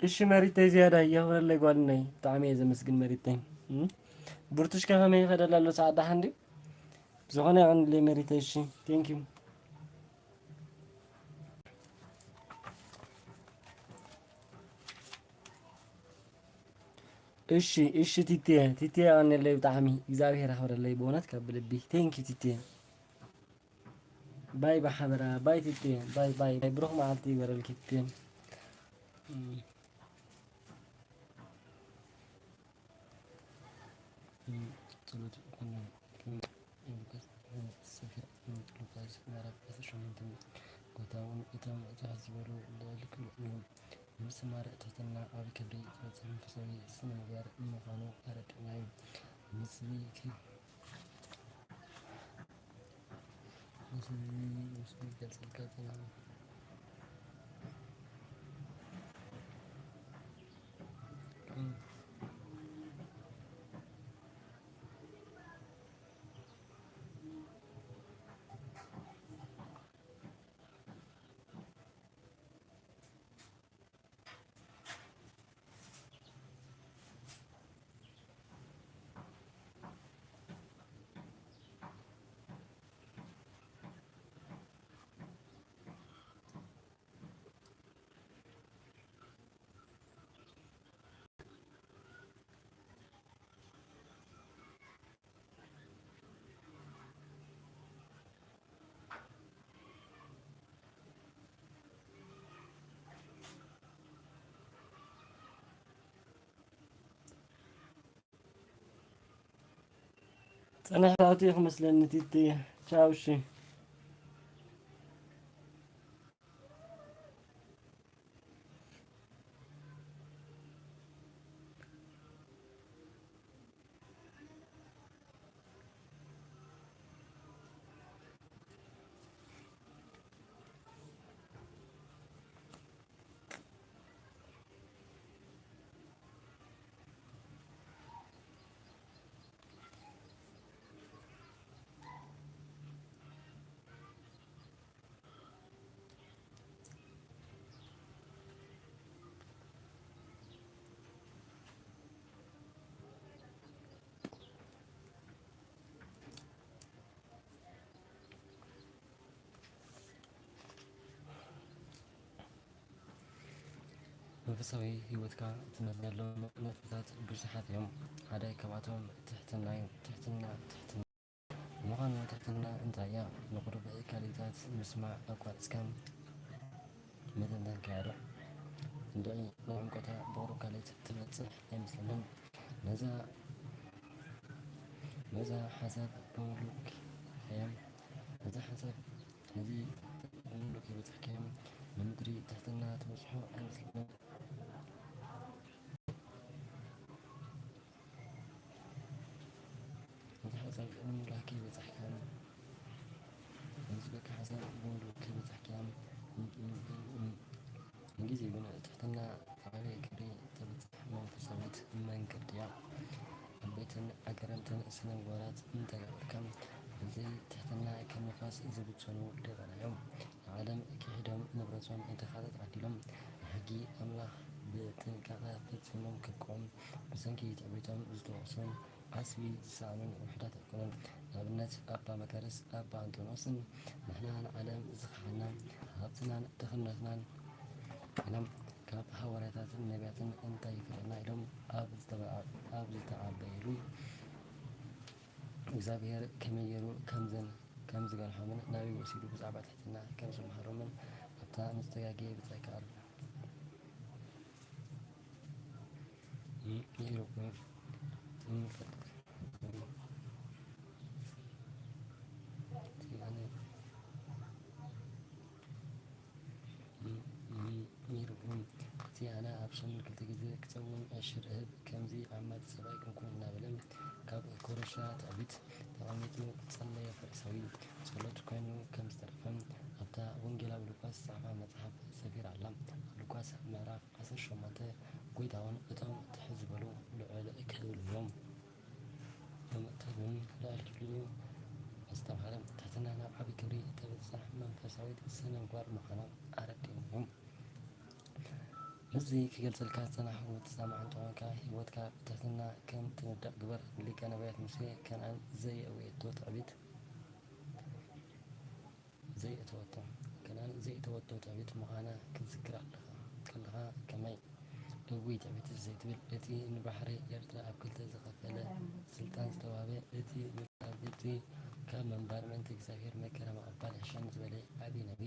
እሺ መሪተይ ዝያዳ የኽብረለይ ጓልነይ፣ ብጣዕሚ እየ ዘመስግን መሪተይ። እም? ብርቱሽ ከ ከመይ ይኸደላ ኣሎ ሰዓት ደሓን ድዩ? ብዝኾነ የቐንለይ መሪተይ። እሺ thank you። እሺ እሺ ቲቴ ቲቴ የቐንለይ ብጣዕሚ እግዚኣብሔር ኣኽብረለይ ብእውነት ካብ ልቢ። Thank you ቲቴ። ባይ ብሓበራ ባይ ቲቴ። ባይ ባይ ባይ ብሩኽ መዓልቲ ይበረልኪ ቲቴ። እም። ጸሎት ይኹን። ሉቃስ፣ ሰፊር፣ ሉቃስ ምዕራፍ ዓሰርተ ሸሞንተ። ጎይታ እውን እቶም ትሕት ዝበሉ ልዕሊ ኩሉ እዮም። ምስትምሃር ትሕትና ኣብ ክብሪ ዝበጽሕ መንፈሳዊ ስነ ምግባር ምዃኑ ኣረዲእና እዩ። ምስዚ ክ-፣ ምስዚ፣ ምስዚ ይገልጸልካ ጸኒሑ። ጸኒሕካ ኣትዩ ክመስለኒ ቲቲ። ቻው እሺ። መንፈሳዊ ህይወትካ ትመዝነሎም ነጥብታት ብዙሓት እዮም። ሓደ ካብኣቶም ትሕትና እዩ። ትሕትና፣ ትሕትና ንምዃኑ ትሕትና እንታይ እያ? ንቑሩብ ካልኢታት ምስማዕ ኣቋሪጽካ መተንተን ከያዶ እንድዒ ንዕምቆታ ብቑሩብ ካልኢት ትበጽሕ ኣይመስለንን። ነዛ፣ ነዛ ሓሳብ ብምሉእ ከያም፣ ነዛ ሓሳብ ነዚ ብምሉእ ከይበጻሕካዮም ንምድሪ ትሕትና ትበጽሖ ኣይመስለንን። ነዚ ሓሳብ ምምላኽ ከይበጻሕካዮም፣ ነዚ በቃ ሓሳብ ብምሉእ ከይበጻሕካዮም፣ ንግዜ ግን ትሕትና ዝዓበየ ክብሪ ተበጽሕ መንፈሳዊት መንገዲ እያ። ዓበይትን ኣገረምትን ስነ ምግባራት እንተገበርካ፣ እዚ ትሕትና ከም ንፋስ ዝብተኑ ደበና እዮም። ንዓለም ክሒዶም ንብረቶም ድኻታት ዓዲሎም፣ ንሕጊ ኣምላኽ ብጥንቃቐ ፈጺሞም ከብቅዑ፣ ብሰንኪ ትዕቢቶም ዝተወቕሱ፣ ዓስቢ ዝሰኣኑን ውሑዳት ኣይኮኑን። ንኣብነት ኣባ መቃርስ፣ ኣባ ኣንጦንዮስን ንሕና ንዓለም ዝኸሓድና ሃብትናን ድኽነትናን ኢና። ካብ ሃዋርያታትን ነቢያትን እንታይ ይፈልየና ኢሎም ኣብ ዝተበዓ-፣ ኣብ ዝተዓበዩሉ እግዚኣብሔር ከመይ ገይሩ ከምዘን-፣ ከም ዝገንሖምን ናበይ ወሲዱ ብዛዕባ ትሕትና ከም ዝመሃሮምን ኣብታ ንዝተጋግየ ብጻይ ክኣርም ይሩቁ። እቲ ኣነ ኣብ ሰሙን ክልተ ግዜ ክጸውም ዕሽር እህብ፣ ከምዚ ዓማጺ ሰብኣይ ክንኩን እናበለ ካብ ኮረሻ ትዕቢት ተቐሚጡ ጸለየ። ፈሪሳዊ ጸሎት ኮይኑ ከም ዝተረፈ ኣብታ ወንጌላዊ ሉቃስ ዝጸሓፋ መጽሓፍ ሰፊራ ኣላ። ኣብ ሉቃስ ምዕራፍ ዓሰርተ ሸሞንተ፣ ጎይታውን እቶም ትሕት ዝበሉ ልዕል ክብሉ እዮም። ብምእታውን ልዕል ክብሉ ኣስተምሃረ። ትሕትና ናብ ዓቢ ክብሪ ተበጽሕ መንፈሳዊት ስነ ምግባር ምዃና ኣረዲእዎም እዩ። ምስዚ ክገልጸልካ ዝጸናሕኩ ትሰማዕ እንተኾንካ፣ ህይወትካ ብትሕትና ከም ትነድቕ ግበር። ሊቀ ነቢያት ሙሴ ከነኣን ዘየእወየቶ ትዕቢት ዘየእተወቶ፣ ከነኣን ዘየእተወቶ ትዕቢት ምዃና ክትዝክር ኣለኻ፣ ከለኻ ከመይ ደዊ ትዕቢት ዘይትብል? እቲ ንባሕሪ ኤርትራ ኣብ ክልተ ዝኸፈለ ስልጣን ዝተዋህበ፣ እቲ ንባሕሪ ግብጺ ካብ ምንባር ምእንቲ እግዚኣብሔር መከራ ምቕባል ይሕሸኒ ዝበለ ዓቢ ነቢ፣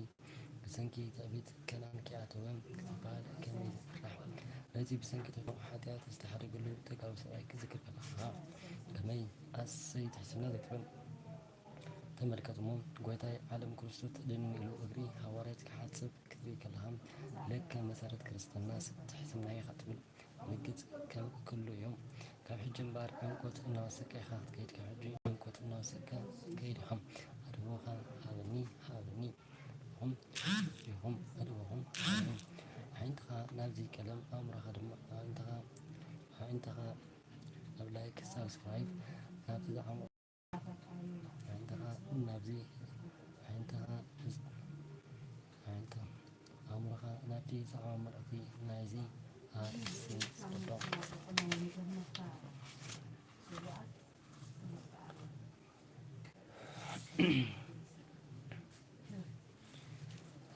ብሰንኪ ትዕቢት ከነኣን ከይኣተወ ክትበሃል ከመይ ዝፍራሕ? ነቲ ብሰንኪ ተፈጥሮ ሓጢኣት ዝተሓደገሉ ደጋዊ ሰብኣይ ክትዝክር ከለኻ ከመይ ኣሰይ ትሕትና ዘይትብል? ተመልከት እሞ፣ ጐይታይ ዓለም ክርስቶስ ድንን ኢሉ እግሪ ሃዋርያት ክሓጽብ ክትርኢ ከለኻ፣ ለከ መሰረት ክርስትናስ ትሕትና ኢኻ ትብል። ርግጽ ከም ኩሉ እዩ። ካብ ሕጂ እምበኣር ዕምቆት እናወሰድካ ኢኻ ክትከይድ፣ ካብ ሕጂ ዕምቆት እናወሰድካ ክትከይድ ኢኻ። ኣድህቦኻ ሃበኒ፣ ሃበኒ። ኢኹም፣ ኢኹም፣ ኣድህቦኹም ሃበኒ። ኣዒንትኻ ናብዚ ቀለም፣ ኣእምሮኻ ድማ፣ ኣዒንትኻ፣ ኣዒንትኻ ኣብ ላይክ፣ ሳብስክራይብ፣ ካብቲ ዝዓሞ ኣዒንትኻ ናብዚ፣ ኣዒንትኻ፣ ኣዒንትኻ፣ ኣእምሮኻ ናብቲ ዝዓሞ መልእኽቲ ናይዚ ኣርእስቲ ስደዶ።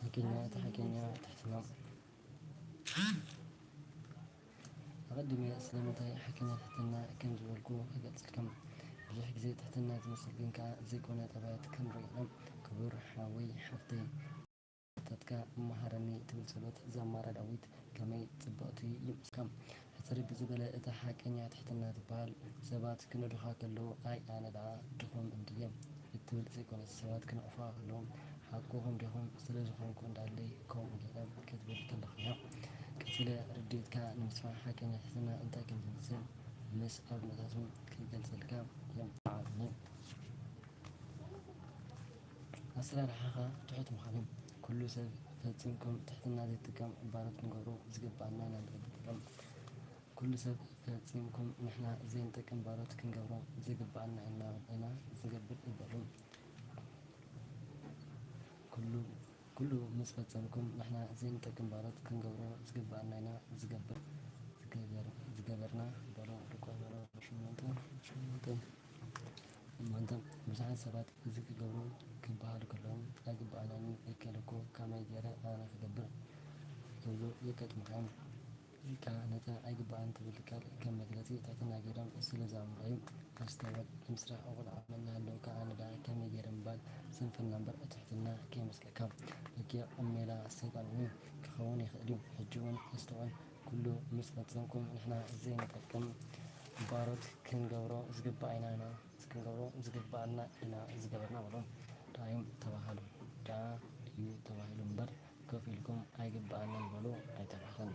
ሓቀኛ፣ እቲ ሓቀኛ ትሕትና። ኣቐዲመ ስለምንታይ ሓቀኛ ትሕትና ከም ዝበልኩ ክገልጸልኩም። ብዙሕ ግዜ ትሕትና ዝመስል ግን ከኣ ዘይኮነ ጠባያት ክንርኢ ኢና። ክቡር ሓወይ፣ ሓፍተይ፣ ሓተትካ መሃረኒ ትብል ጸሎት ዘማራ ዳዊት ከመይ ጽብቕቲ ይመስለካ። ሕጽር ብዝበለ እታ ሓቀኛ ትሕትና ትበሃል። ሰባት ክነዱኻ ከለዉ ኣይ ኣነ ደኣ ድኹም እንድየ እትብል ዘይኮነስ፣ ሰባት ክነቕፉኻ ከለዉ ሓቅኹም ዲኹም ስለ ዝኾንኩ እንዳለይ ከምኡ ገይረ ክትብል ከለኻ እያ። ቀጺለ ርድኢትካ ንምስፋሕ ሓቀኛ ትሕትና እንታይ ከም ዝመስል ምስ ኣብነታቱ ክገልጸልካ እየ። ተዓልኒ። ኣሰራርሓኻ ትሑት ምዃኑ። ኩሉ ሰብ ፈጺምኩም ትሕትና ዘይጥቀም ባሮት ክንገብሮ ዝግብኣና ኢና ንገብር። ኩሉ ሰብ ፈጺምኩም ንሕና ዘይንጠቅም ባሮት ክንገብሮ ዝግብኣና ኢና፣ ኢና ዝገብር እበሉ። ኩሉ፣ ኩሉ ምስ ፈጸምኩም ንሕና ዘይንጠቅም ባሮት ክንገብሮ ዝግብኣና ኢና ዝገብር፣ ዝገበር-፣ ዝገበርና እበሉ። ሉቃስ ምዕራፍ ሸሞንተ፣ ሸሞንተ። እሞንተ ብዙሓት ሰባት እዚ ክገብሩ ክበሃሉ ከለዉ፣ "ኣይግብኣናን፣ ይከኣል እኮ፣ ከመይ ገይረ ኣነ ክገብር?" ክብሉ የጋጥሙኻ እዮም። ኢልካ ነታ ኣይግባእን ትብል ቃል ከም መግለጺ ትሕትና ገይሮም ስለ ዘኣምሩኻ እዩ። ኣስተውዕል፣ ንምስራሕ እኹል ዓቕሚ እናሃለወካ ኣነ ደኣ ከመይ ገይረ ምባል ስንፍና እምበር ትሕትና ከይመስለካ። በጊዕ ሜላ ሰይጣን እዩ ክኸውን ይኽእል እዩ። ሕጂ እውን ኣስተውዕል፣ ኩሉ ምስ ፈጸምኩም ንሕና ዘይንጠቅም ባሮት ክንገብሮ ዝግባእ ኢና ኢና ክንገብሮ ዝግባኣና ኢና ዝገበርና በሎ። ደኣዮም ተባሃሉ። ደኣ እዩ ተባሂሉ እምበር ኮፍ ኢልኩም ኣይግባኣናን በሉ ኣይተባህለን።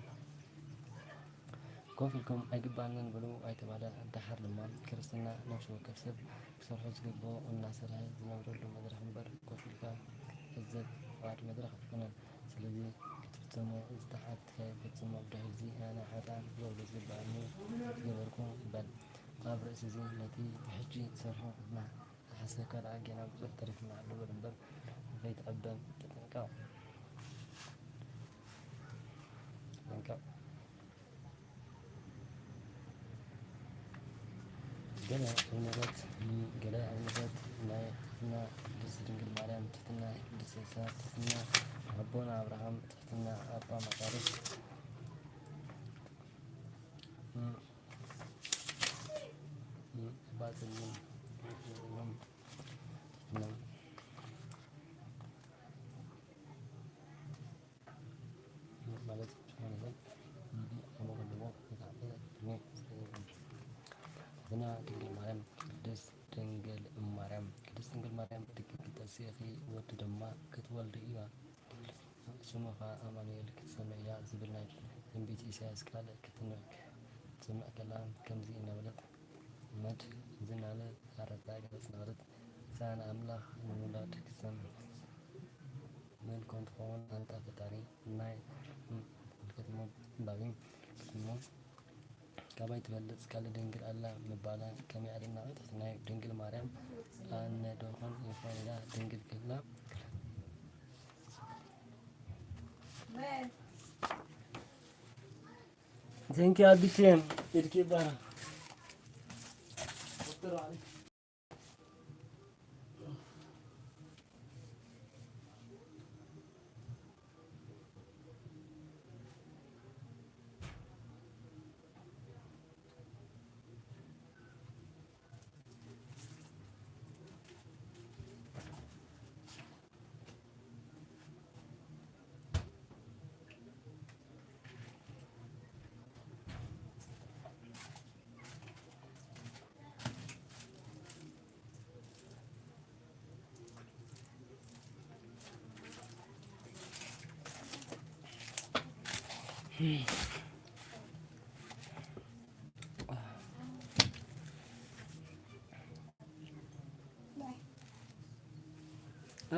ኮፍ ኢልኩም ኣይግባኣናን በሉ ኣይተባህለ። ደሓር ድማ ክርስትና ነፍሲ ወከፍ ሰብ ክሰርሖ ዝግብኦ እናሰርሐ ዝነብረሉ መድረኽ እምበር ኮፍ ኢልካ ዕዘብ ፍቓድ መድረኽ ኣይኮነን። ስለዚ ክትፍጽሞ ዝተሓትካዮ ፈጽሞ። ብድሕሪዚ ኣነ ሓጣን ክገብሮ ዝግባኣኒ ዝገበርኩ በል። ኣብ ርእሲ እዚ ነቲ ብሕጂ ትሰርሖ እና ዝሓሰብካ ደኣ ጌና ብዙሕ ተሪፉና ኣሎ በል እምበር፣ ንኸይትዕበም ተጠንቀቕ። ተጠንቀቕ። ገለ እምነታት፣ ገለ እምነታት ናይ ትሕትና ቅድስት ድንግል ማርያም፣ ትሕትና ቅድስት ኤልሳ፣ ትሕትና ኣቦና ኣብርሃም፣ ትሕትና ኣባ መቃርስ፣ ባጽልም፣ ትሕትና ማለት ዝኾነ ሰብ ንዲ ኣቦ ዘለዎ ዝተዓበ ቅድሚ ትሕትና ድንግል ማርያም፣ ቅድስት ድንግል ማርያም፣ ቅድስት ድንግል ማርያም ድንግል ተሲእኺ ወዲ ድማ ክትወልዲ እያ፣ ስሙ ኸዓ ኣማኑኤል ክትሰምዕ እያ ዝብል ናይ ትንቢት ኢሳያስ ቃል ክትነ-፣ ክትሰምዕ ከላ ከምዚ እናበለት መድ ዝናለ ኣረታ ገለጽ ነበረት። እዛ ንኣምላኽ ንምውላድ ክትሰምዕ መን ኮን ትኸውን ኣንታ ፈጣሪ ናይ ምልከት እሞ እምባቢ ክትሞ ካባይ ትበልጽ ካልእ ድንግል ኣላ ምባላ ከመይ ኣደናቒ ትሕትናዩ። ድንግል ማርያም ኣነ ዶ ኾን ይኾን ኢላ ድንግል ክብላ Thank you ኣቢቴ ኢድኪ ይባረክ።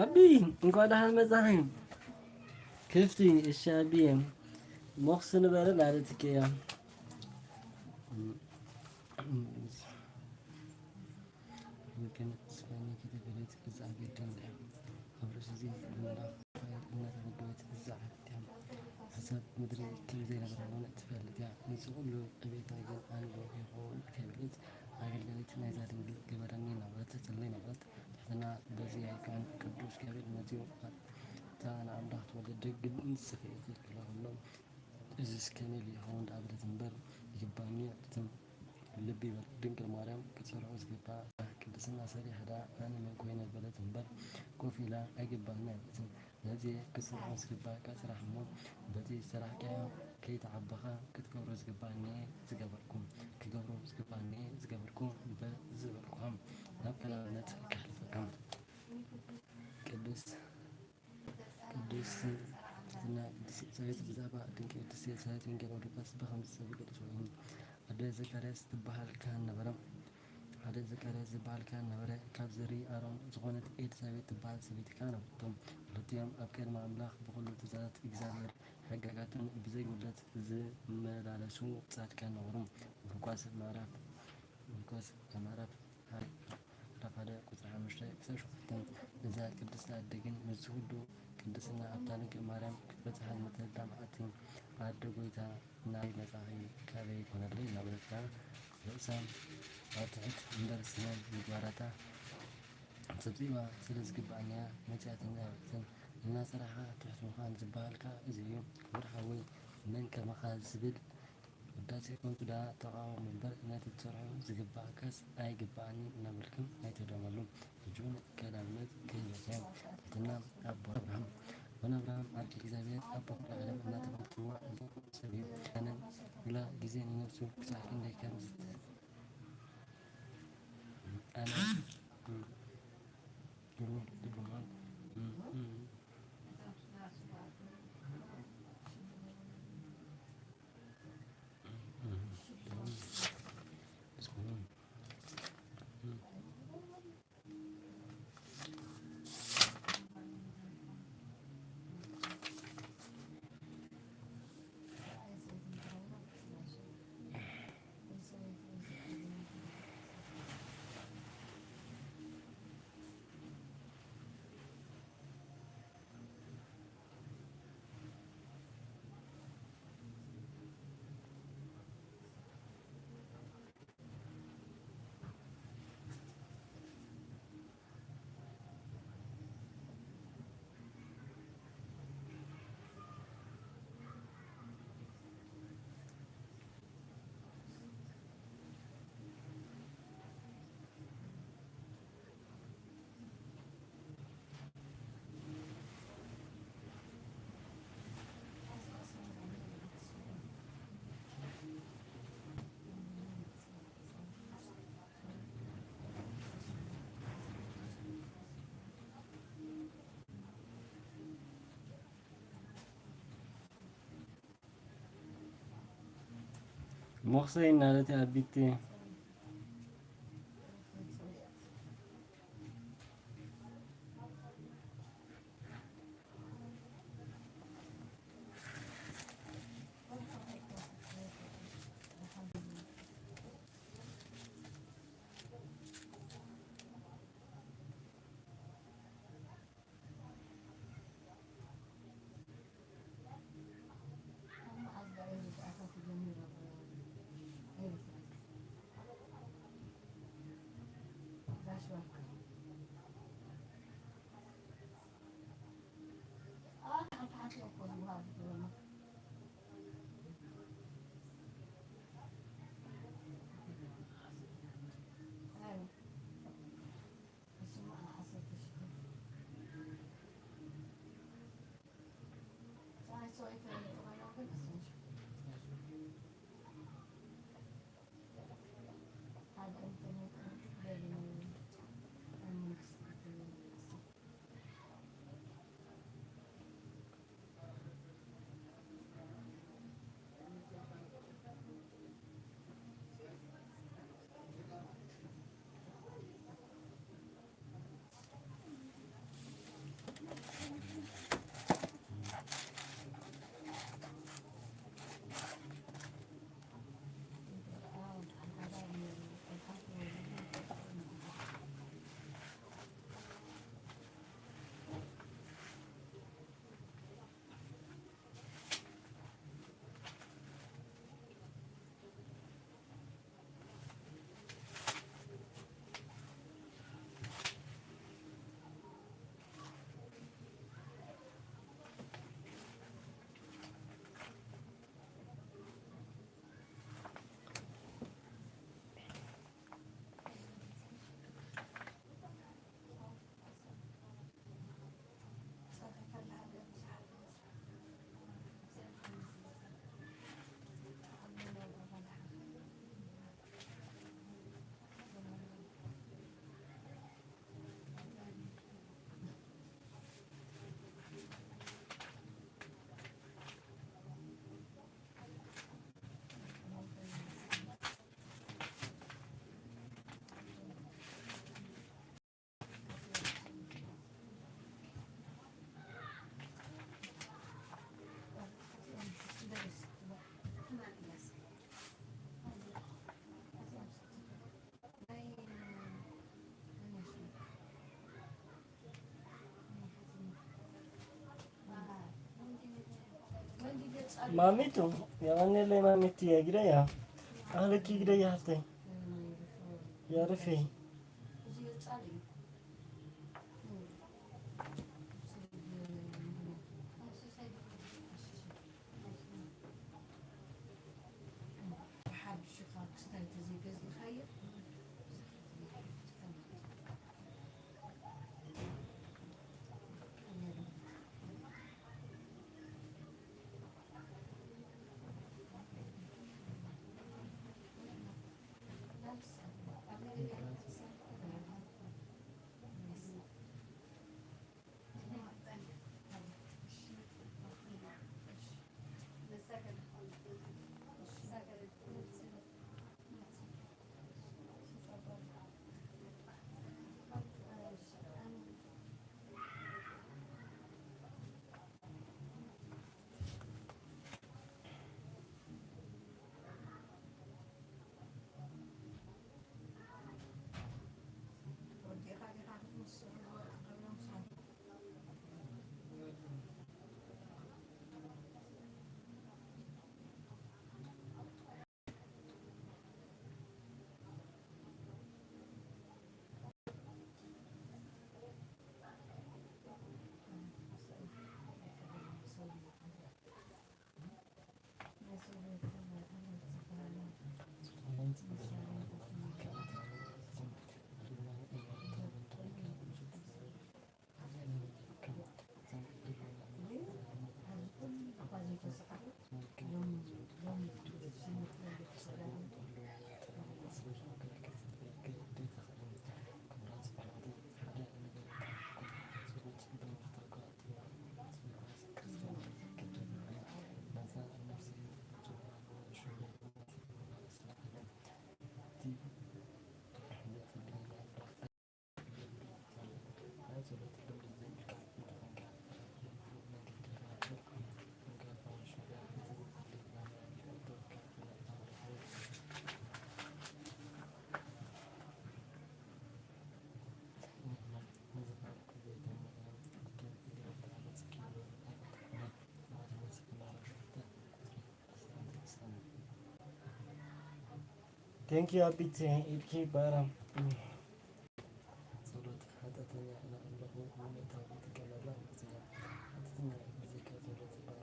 ኣቢ፣ እንኳን ደህና መጣህ። ክፍቲ፣ እሺ ኣቢ፣ ሞኽስ ንበረ ማለት እኮ እያ። ወገን ስፋኒ ከተበለት እዛ ኣገዳም እያ። ኣብ ርእሲ እዚ ብምእራፍ ፋይል እናተመደበት እዛ ዓርክት እያ። ሓሳብ ምድሪ ከም ዘይነበረ እውን ትፈልጥ እያ። ነዚ ኩሉ ዕቤታ ግን ኣነ ዶ ይኸውን ከይበለት ኣገልጋሊት ናይዛ ድንግል ግበረኒ እናበለት ትጽሊ ነበረት። ትሕትና በዚ ኣይከኣን። ቅዱስ ገብርኤል መጺኡ እታ ንኣምላኽ ትወልድ ድንግል ንስኺ ኢኺ ክብላ ከሎ እዝስ ከመይ ኢሉ ይኸውን ደኣ በለት እምበር ይግባኒ ኣትም ልቢ ይበል። ድንግል ማርያም ክትሰርሖ ዝግባኣ ስራሕ ቅድስና ሰሪሐ ደኣ ኣነ መን ኮይነ በለት እምበር ኮፍ ኢላ ኣይግባኒ ኣይበለትን። ነዚ ክትሰርሖ ዝግባኣካ ስራሕ እሞ በቲ ዝሰራሕካዮ ከይተዓበኻ ክትገብሮ ዝግባኣኒ ዝገበርኩ፣ ክገብሮ ዝግባኣኒ ዝገበርኩ በ ዝበልኩኻ ናብ ቀዳምነት ከሕልፈካ። ቅድስት ቅድስት ትሕትና ቅድስት ኤልሳቤጥ ብዛዕባ ድንቂ ቅድስት ኤልሳቤጥ ወንጌል ሉቃስ ብኸምዚ ዝሰዕብ ገሊጽዎ እዩ። ኣደ ዘካርያስ ትበሃል ካህን ነበረ። ሓደ ዘካርያስ ዝበሃል ካህን ነበረ። ካብ ዘርኢ ኣሮን ዝኾነት ኤልሳቤጥ ትበሃል ሰበይቲ ከኣ ነበረቶ። ክልቲኦም ኣብ ቅድሚ ኣምላኽ ብኹሉ ትእዛዛት እግዚኣብሔር ሕግጋቱን ብዘይ ጉድለት ዝመላለሱ ጻድቃን ነበሩ። ሉቃስ ምዕራፍ ሉቃስ ምዕራፍ ሓደ ቁጽሪ ሓሙሽተ ክሳብ ሸውዓተ። እዛ ቅድስቲ ኣደ ግን ምስዚ ኩሉ ቅድስና ኣብታ ድንግል ማርያም ክትበጽሓ ዝመተላ መዓልቲ፣ ኣደ ጐይታ፣ ናበይ መጻኺ፣ ካበይ ኮነለይ እናበለት ከኣ ርእሳ ኣብ ትሕት እምበር ስነ ምግባራታ ሰብሲባ ስለ ዝግብኣኒ እያ መጺኣትኒ ኣይበለትን። እናሰራሕኻ ትሑት ምዃን ዝበሃል ከኣ እዚ እዩ። ክቡር ሓወይ፣ መን ከማኻ ዝብል ውዳሴ ከንቱ ደኣ ተቓወሙ እምበር፣ ነቲ ትሰርሑ ዝግባእካስ ኣይግባእንን እናበልኩም ኣይትግረመሉ። ሕጂ እውን ካልእ ኣብነት ክህበካ እየ። ትሕትና ኣቦ ኣብርሃም። ኣቦና ኣብርሃም ዓርኪ እግዚኣብሔር ኣቦ ኩሉ ዓለም እናተባህለ ዝጽዋዕ ንፉዕ ሰብ እዩ። ኣነ ኩላ ግዜ ንነብሱ ክሳዕ ክንደይ ከም ዝት-፣ ኣነ ሞኽሰይ እናለቲ ኣቢቲ ማሚቱ፣ የቐኔለይ ማሚቱ፣ የግደያ። ኣህለኪ ግደያ ሃፍተይ። የርፌ። እቲ ዘይገዚእካዮ Thank you ኣቢት ኢድኪ ባራ። ጸሎት ሓጢኣተኛ ኢና ኣለኹ፣ ንምእታው ይጥቀመላ ማለት እያ። ሓጢኣተኛ ብዘይካ ጸሎት ባራ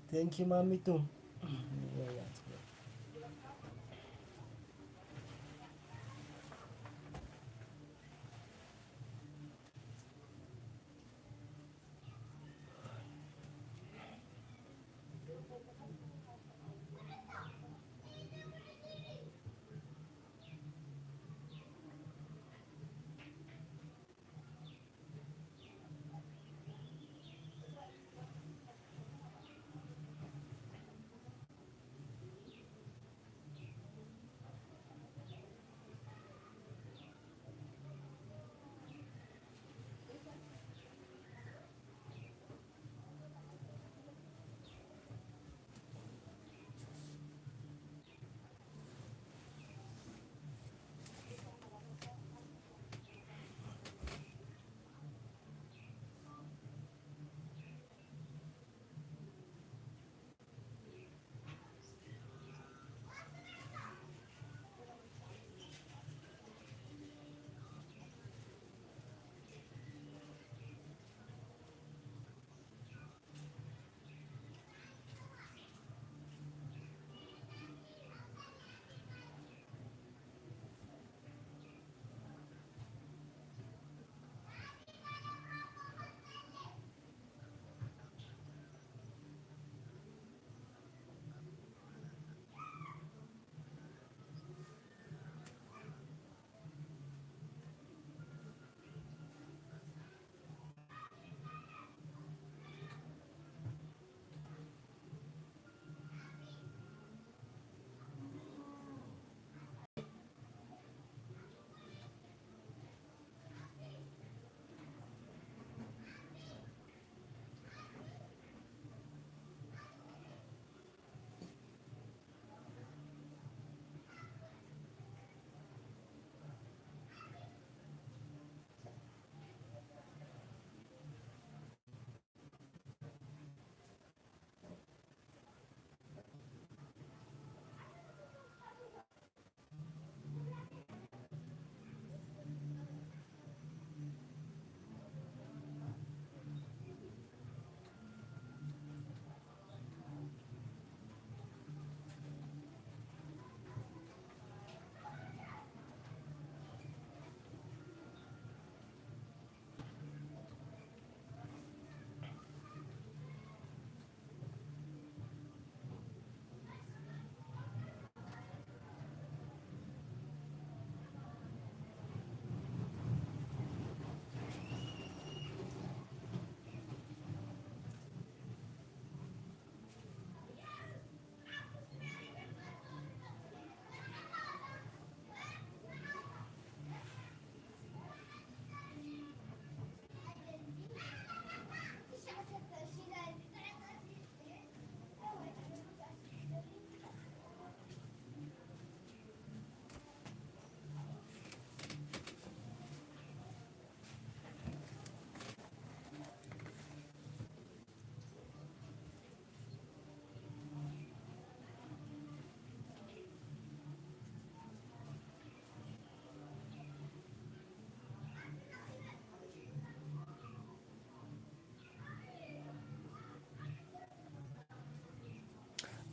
Thank you ማሚቱ።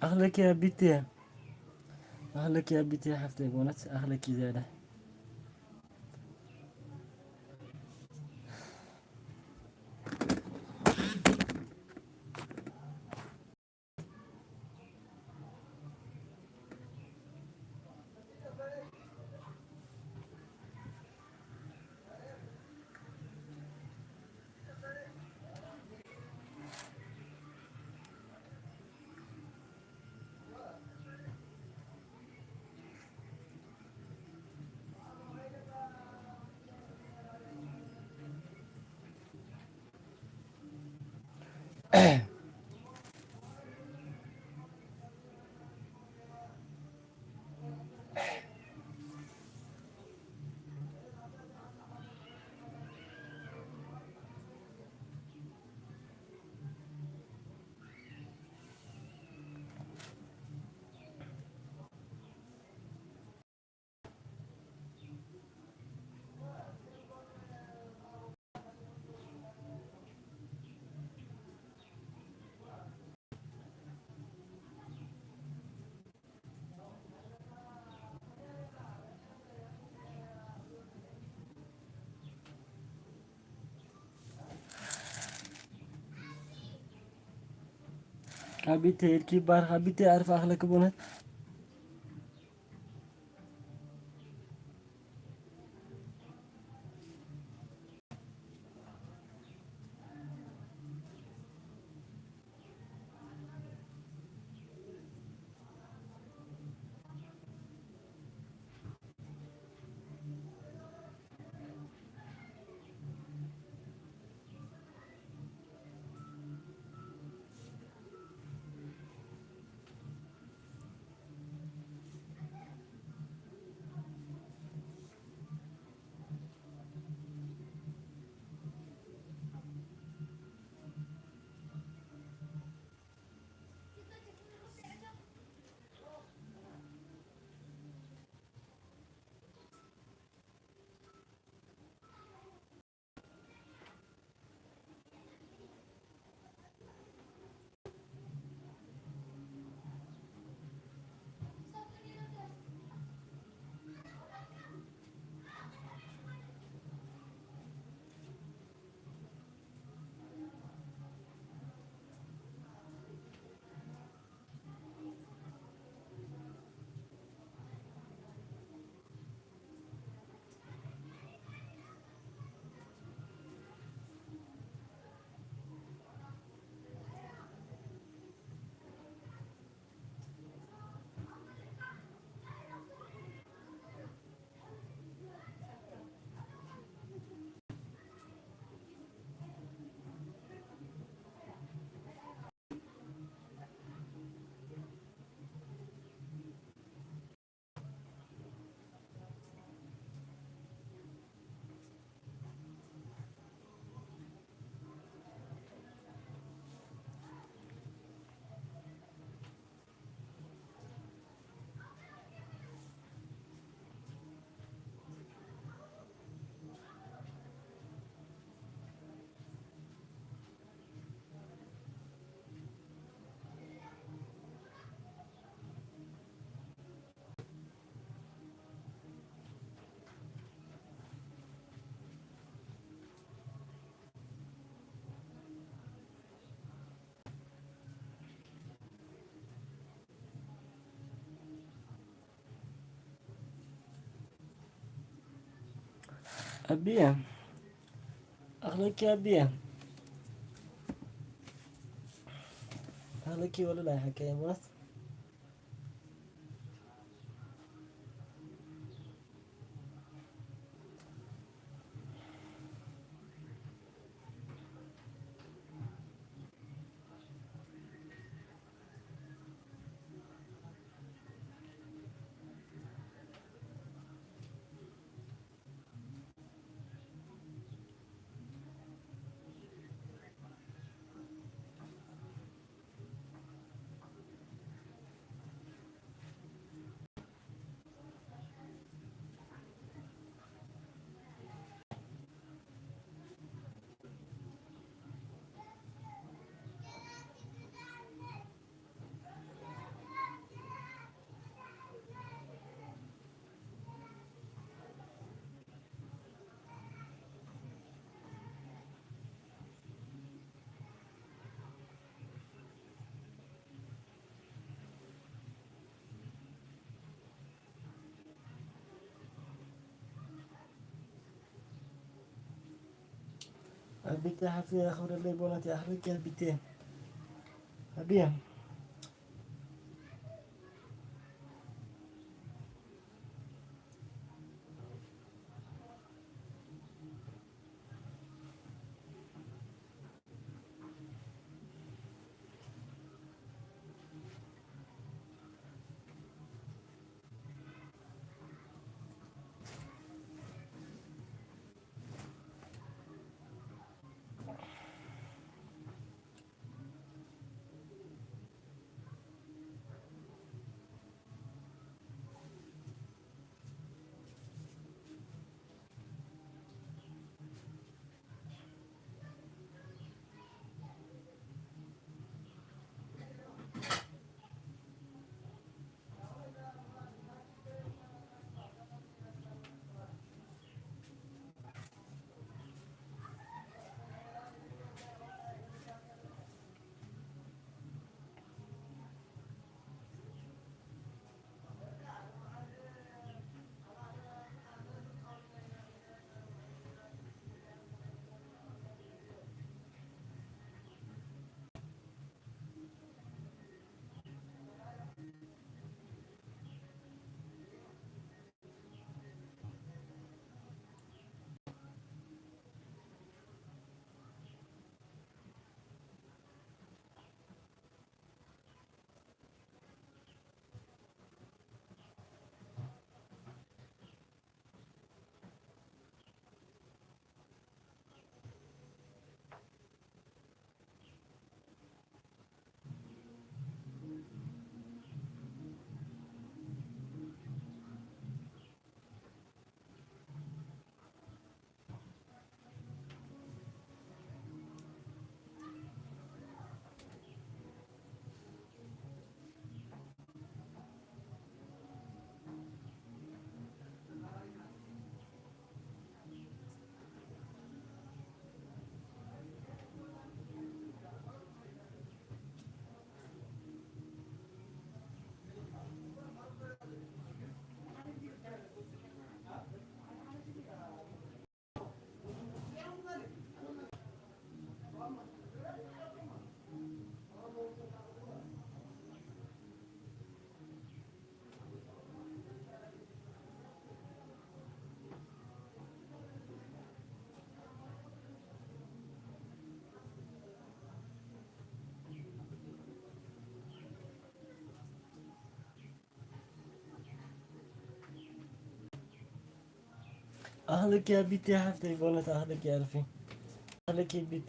ኣኽለኪ ኣቢትየ፣ ኣኽለኪ ኣቢትየ ሓፍተይ፣ ብእውነት ኣኽለኪ ዝያዳ። ኣቢቴ ኢድኪ ይባርክ። ኣቢቴ ኣርፍ ኣኽለኪ ብእውነት። ኣቢየ ኣኽለኪ ኣቢየ ኣኽለኪ ወለላይ ሓቀየ ማለት ኣቢቴ ሓፍተይ ኣኽብረለይ፣ ቦናት ይኣኽብረኪ ኣቢቴ። ኣቢየ። ኣኽልኪ ቢቴ ሓፍተይ፣ በእውነት ኣኽልኪ ኣልፊ። ኣኽልኪ ቢቴ።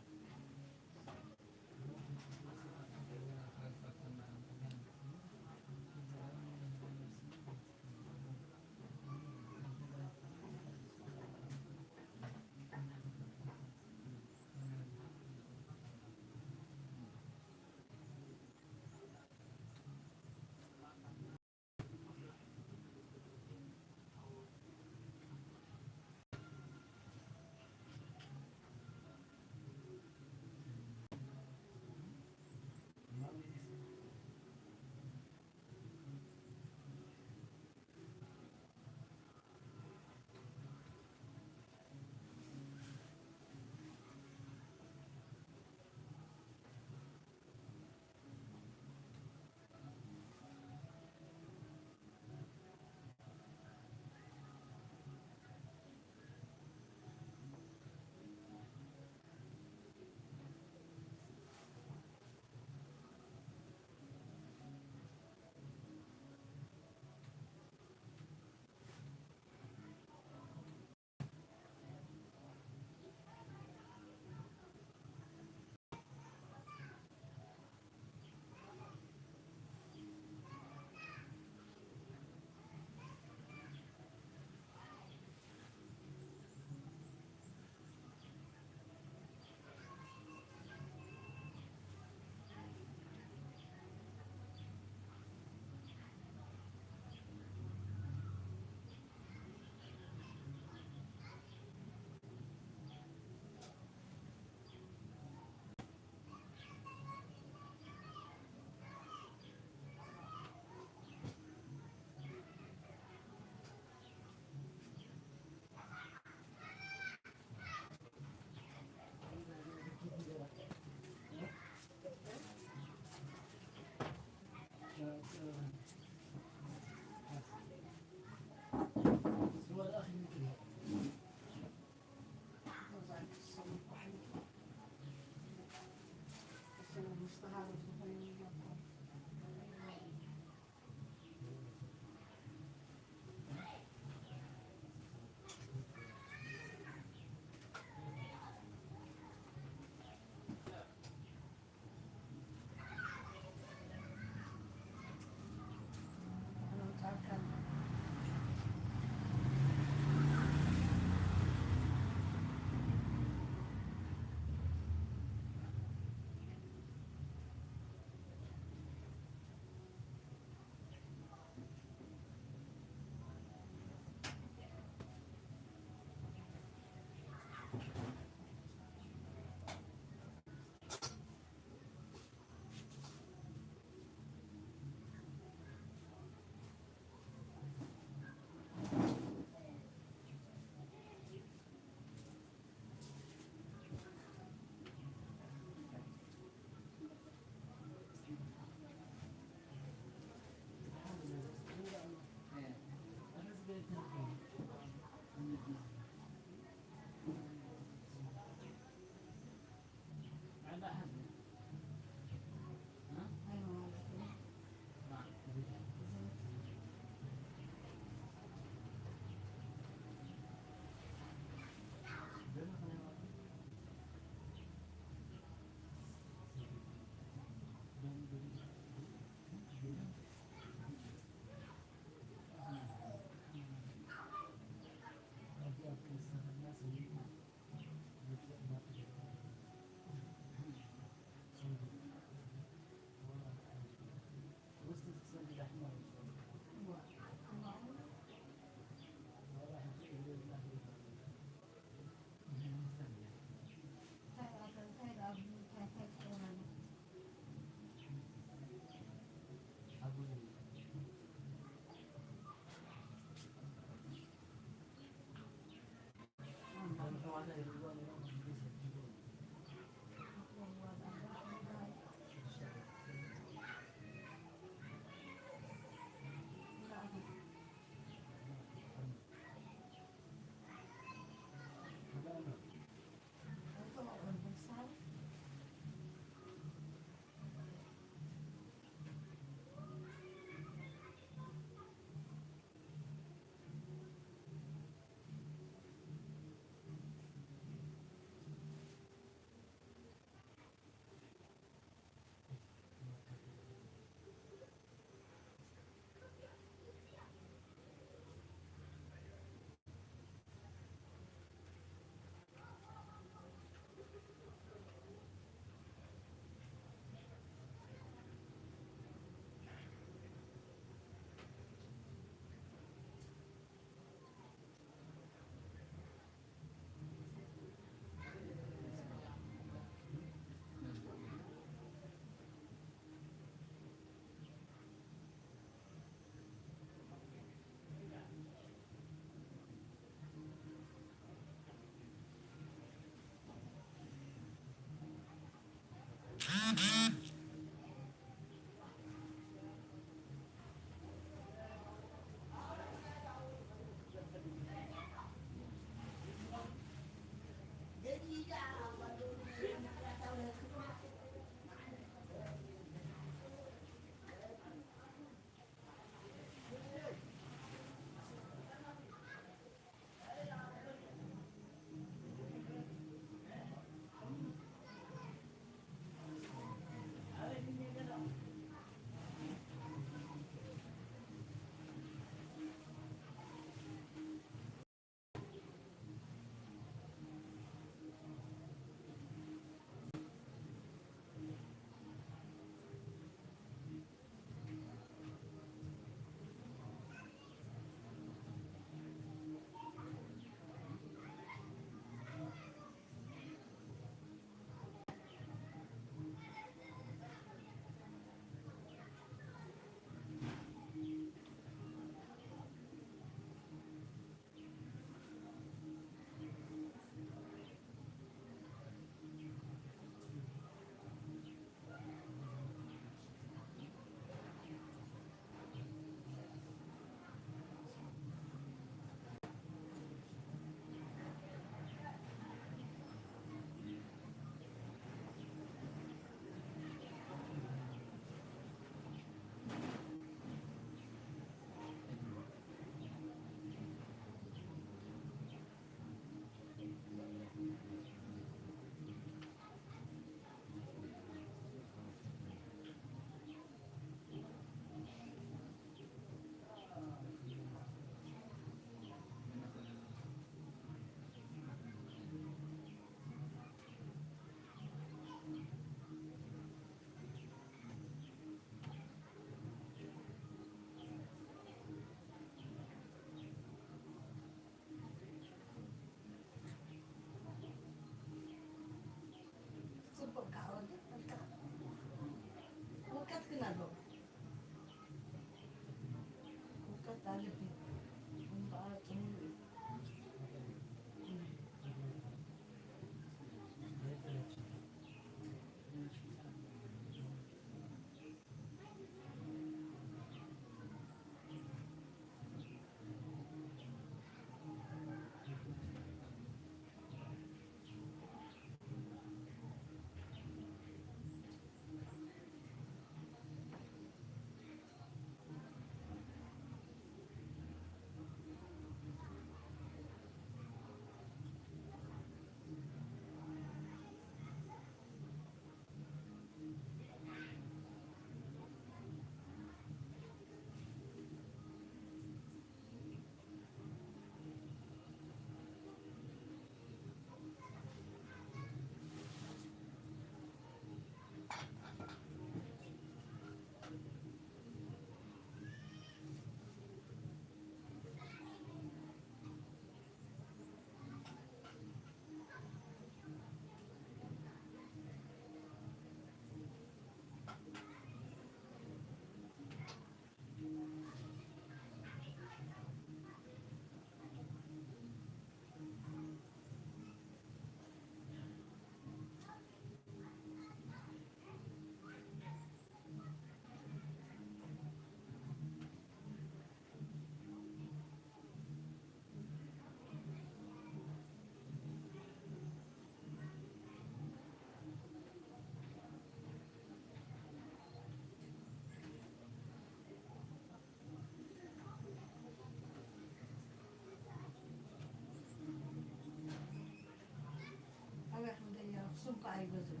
ኣበይ ክንደይ ኣኽሱም ከኣ ይገዝኡ።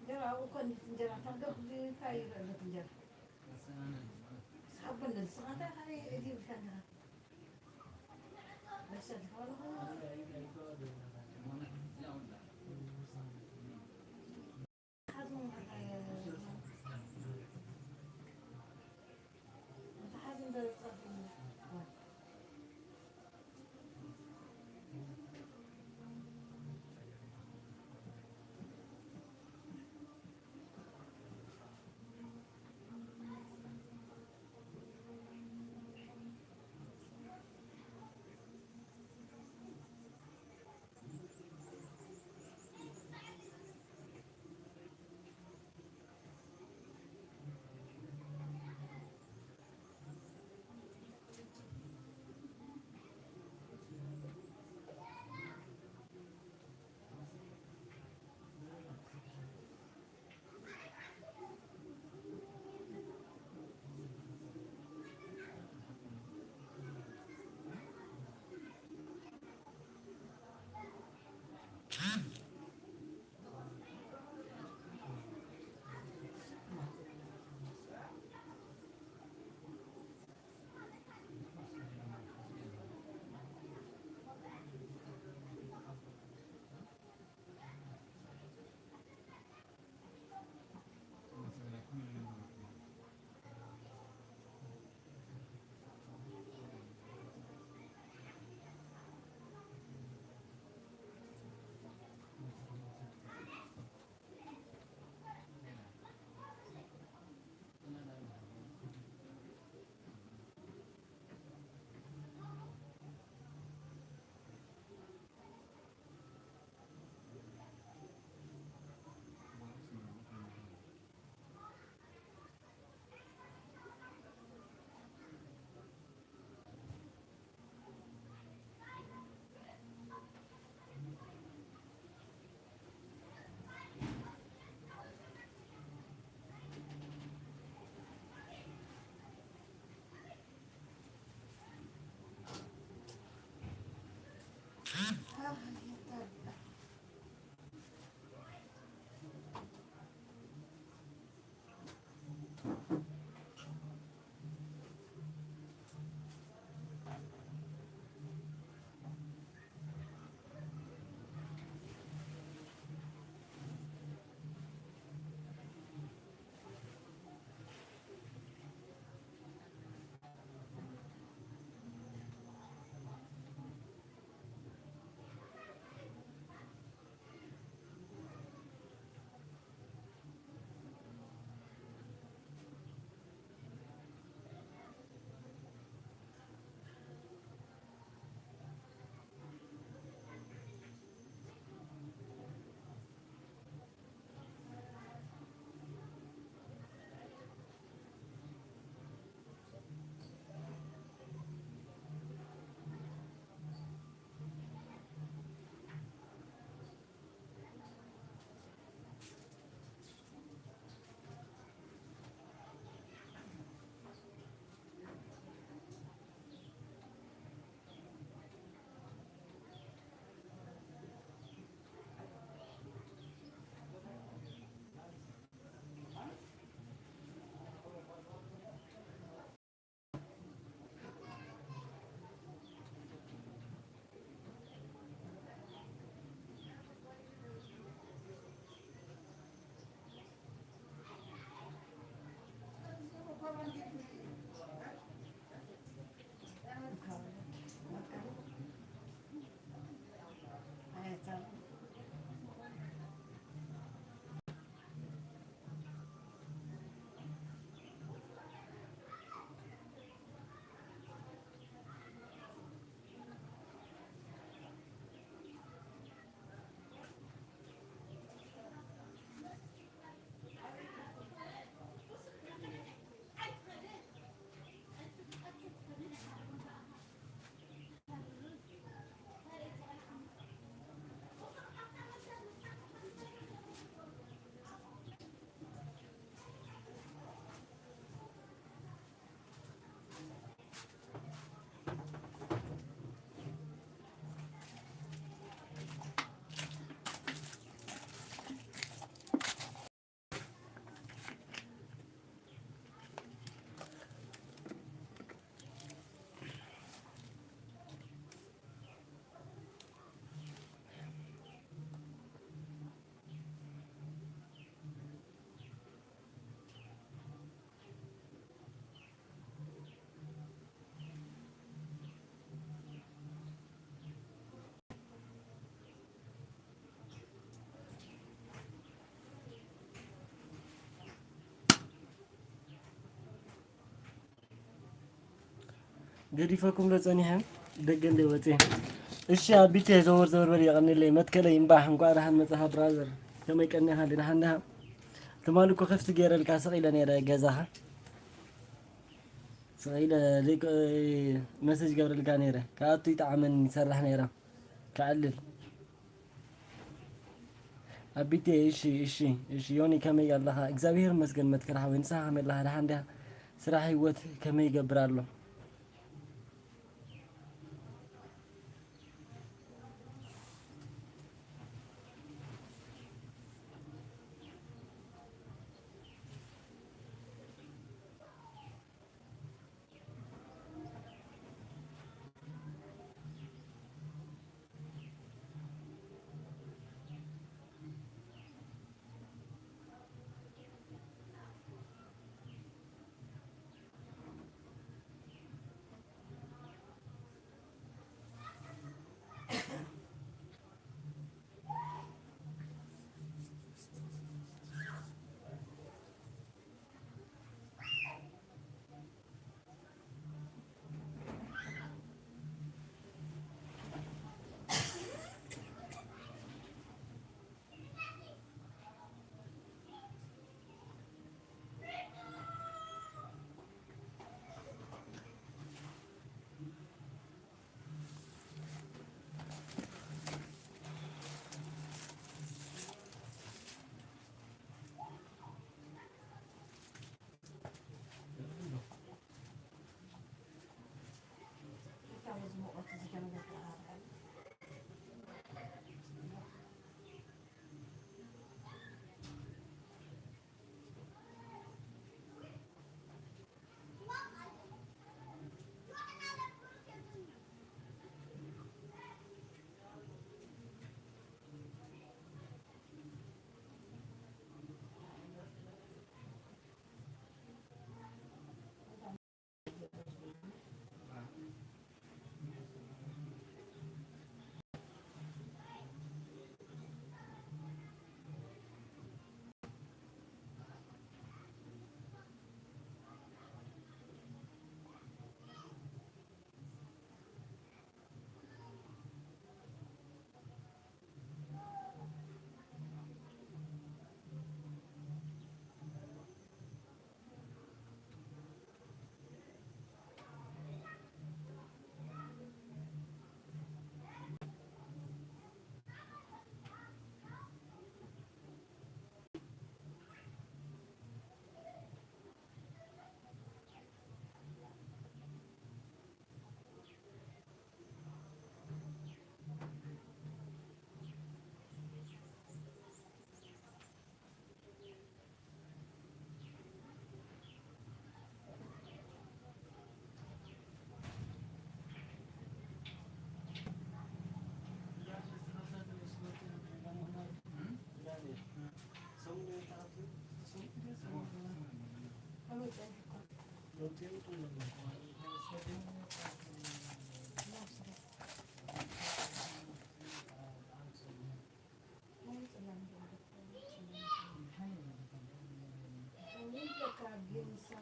እንጀራ ኣብኡ እኮ እንዲት እንጀራ ታርገፍ እንታይ ይረአ እንጀራ ሳብ በለ ዝስኻ እንታይ ካልእ እዲ ብልካ እንጀራ በሰል ዝኾነ ገዲፈኩም ዶ ጸኒሐ? ደገ እንደ ወጼ። እሺ ኣቢቴ፣ ዘወር ዘወር በል፣ የቐንለይ። መትከለይ እምባሕ፣ እንኳዕ ደሓን መጻኻ ብራዘር። ከመይ ቀኒኻ? ደሓን ዲኻ? ትማሊ እኮ ክፍቲ ገይረልካ ስቕ ኢለ ነይረ ገዛኻ። ስቕ ኢለ ሊክ-፣ መሰጅ ገብረልካ ነይረ። ክኣቱ ይጠዓመኒ ይሰርሕ ነይረ። ክዕልል። ኣቢቴ፣ እሺ፣ እሺ፣ እሺ። ዮኒ፣ ከመይ ኣለኻ? እግዚኣብሔር ይመስገን መትከል ሓወይ። ንስኻ ከመይ ኣለኻ? ደሓን ዲኻ? ስራሕ ህይወት ከመይ ይገብር ኣሎ?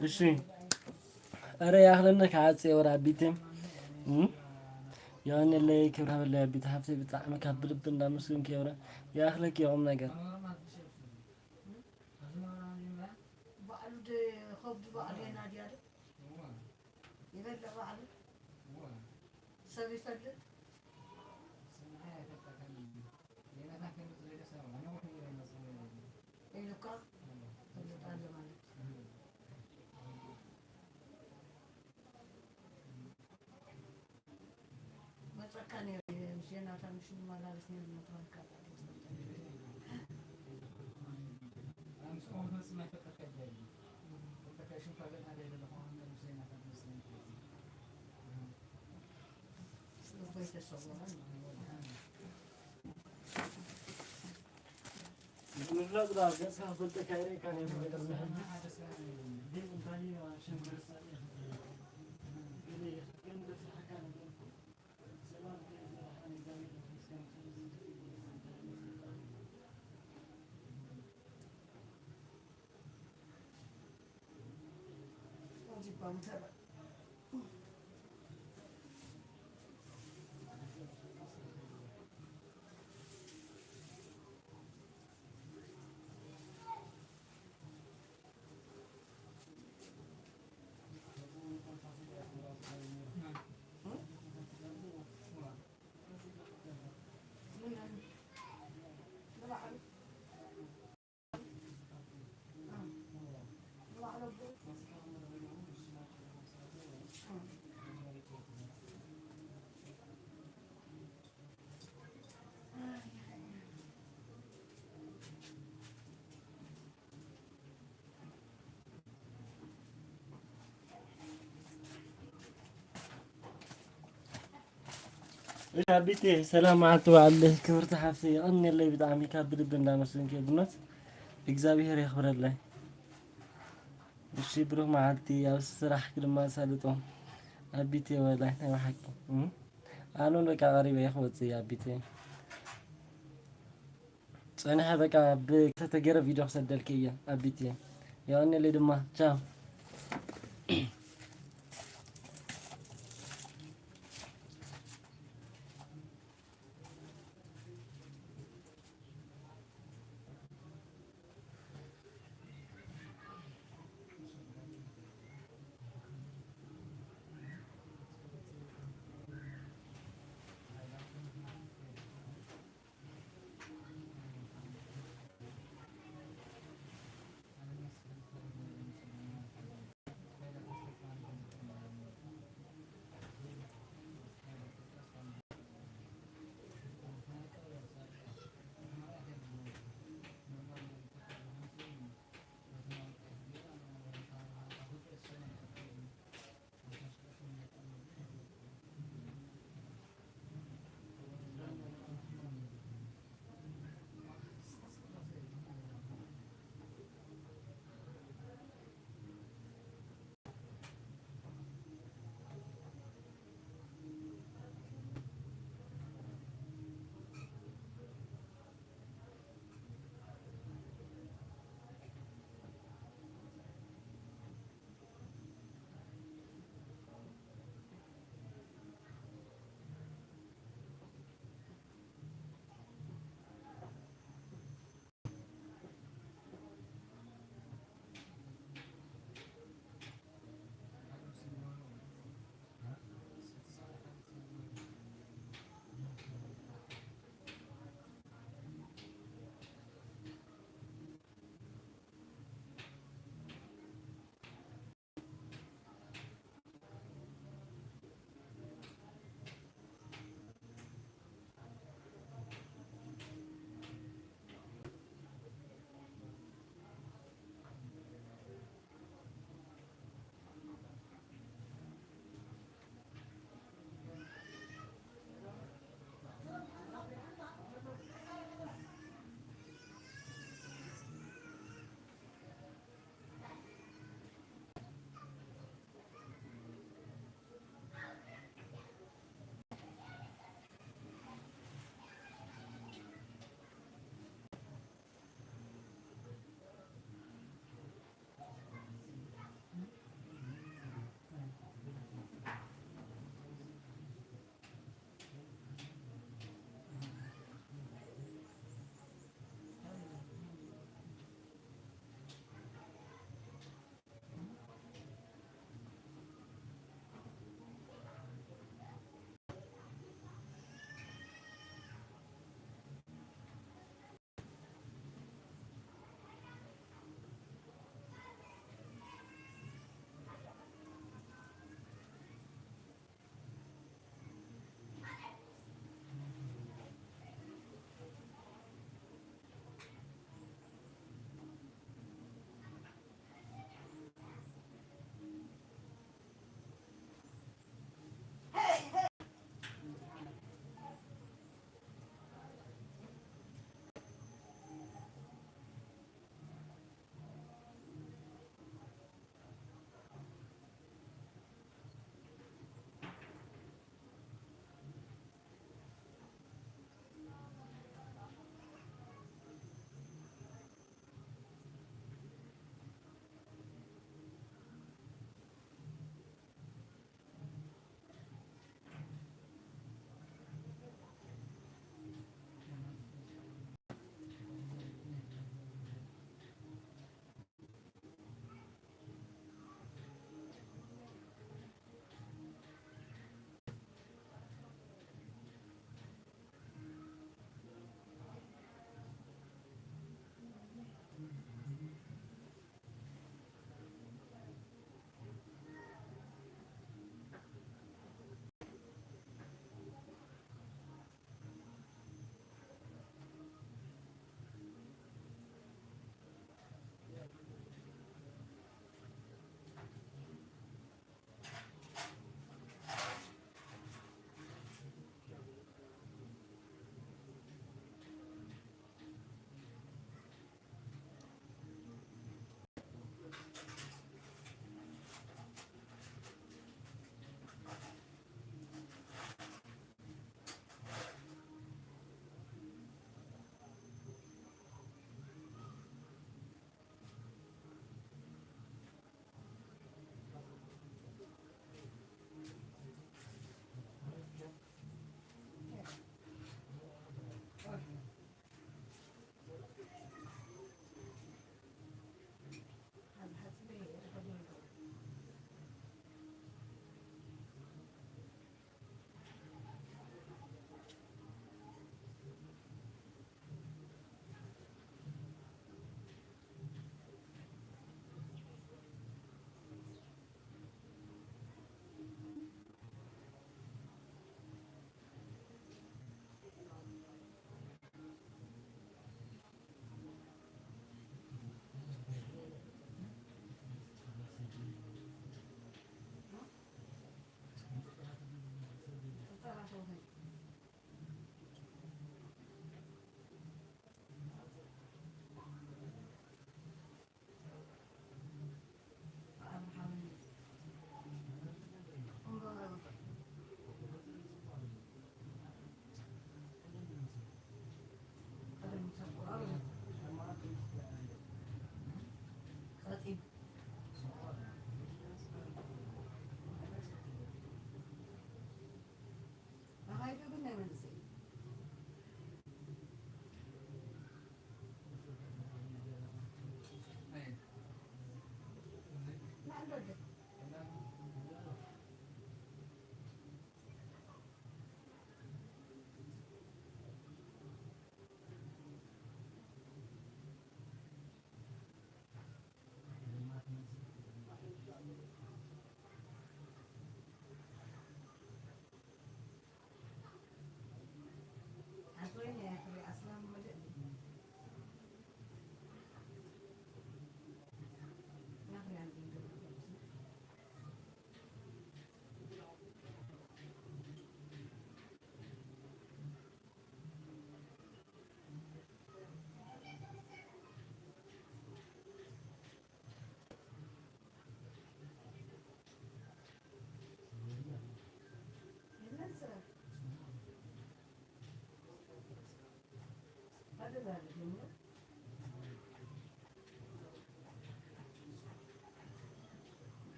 እሺ። ኣረ ያኽለነ ከዓጽ የወራ ቢቴ። እም? የቐንየለይ ክብሪ ሃበለይ ኣቢት ሃብተይ ብጣዕሚ ካብ ብልቢ እንዳመስግንኪ የወራ። ያኽለኪ የቑም ነገር። ባዕሉ ደ-፣ ከብዱ ባዕሉ የናድያ ዶ? ይበልዕ ባዕሉ? ሰብ ይፈልጥ? ኢሉካ? ይፈልጥ ኣሎ ማለት። መጸካ ነይሩ፣ ምስ ዮናታን ምሽ ንመላለስ ነይሩ፣ ዮናታን ካብ ልቦይ ተሰወረ። ንምፍላጥ ዳ ገጽካ ክፈልጠካ ይርእየካ ነይሩ። እሺ ኣቢቴ፣ ሰላም መዓልቲ በዓል ክብርቲ ሓፍቲ፣ የቐንየለይ ብጣዕሚ ካብ ብልቢ እንዳመስገንኪ፣ ብእውነት እግዚኣብሄር የኽብረለይ። እሺ ብሩኽ መዓልቲ፣ ኣብ ስራሕኪ ድማ ኣሳልጦ ኣቢቴ። ወላይ ናይ ብሓቂ፣ እም? ኣነ እውን በቃ ቀሪበ እየ ክወፅእ ኣቢቴ። ጸኒሐ በቃ ብክልተ ገይረ ቪድዮ ክሰደልኪ እየ ኣቢትየ። የቐንየለይ ድማ። ቻው።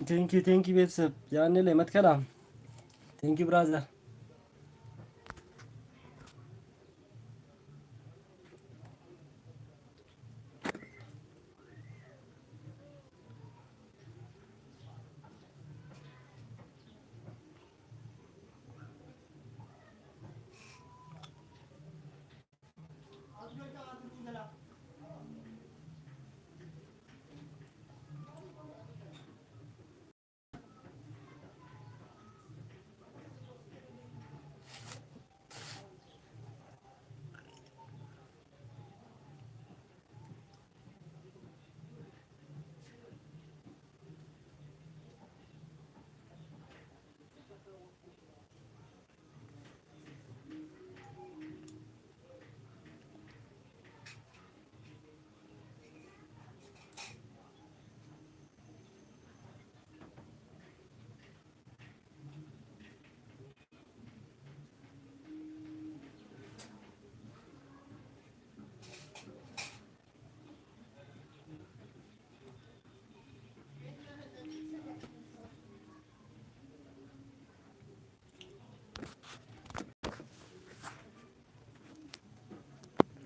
Thank you, thank you ቤተሰብ። ያኔ ላይ መትከላ። Thank you brother.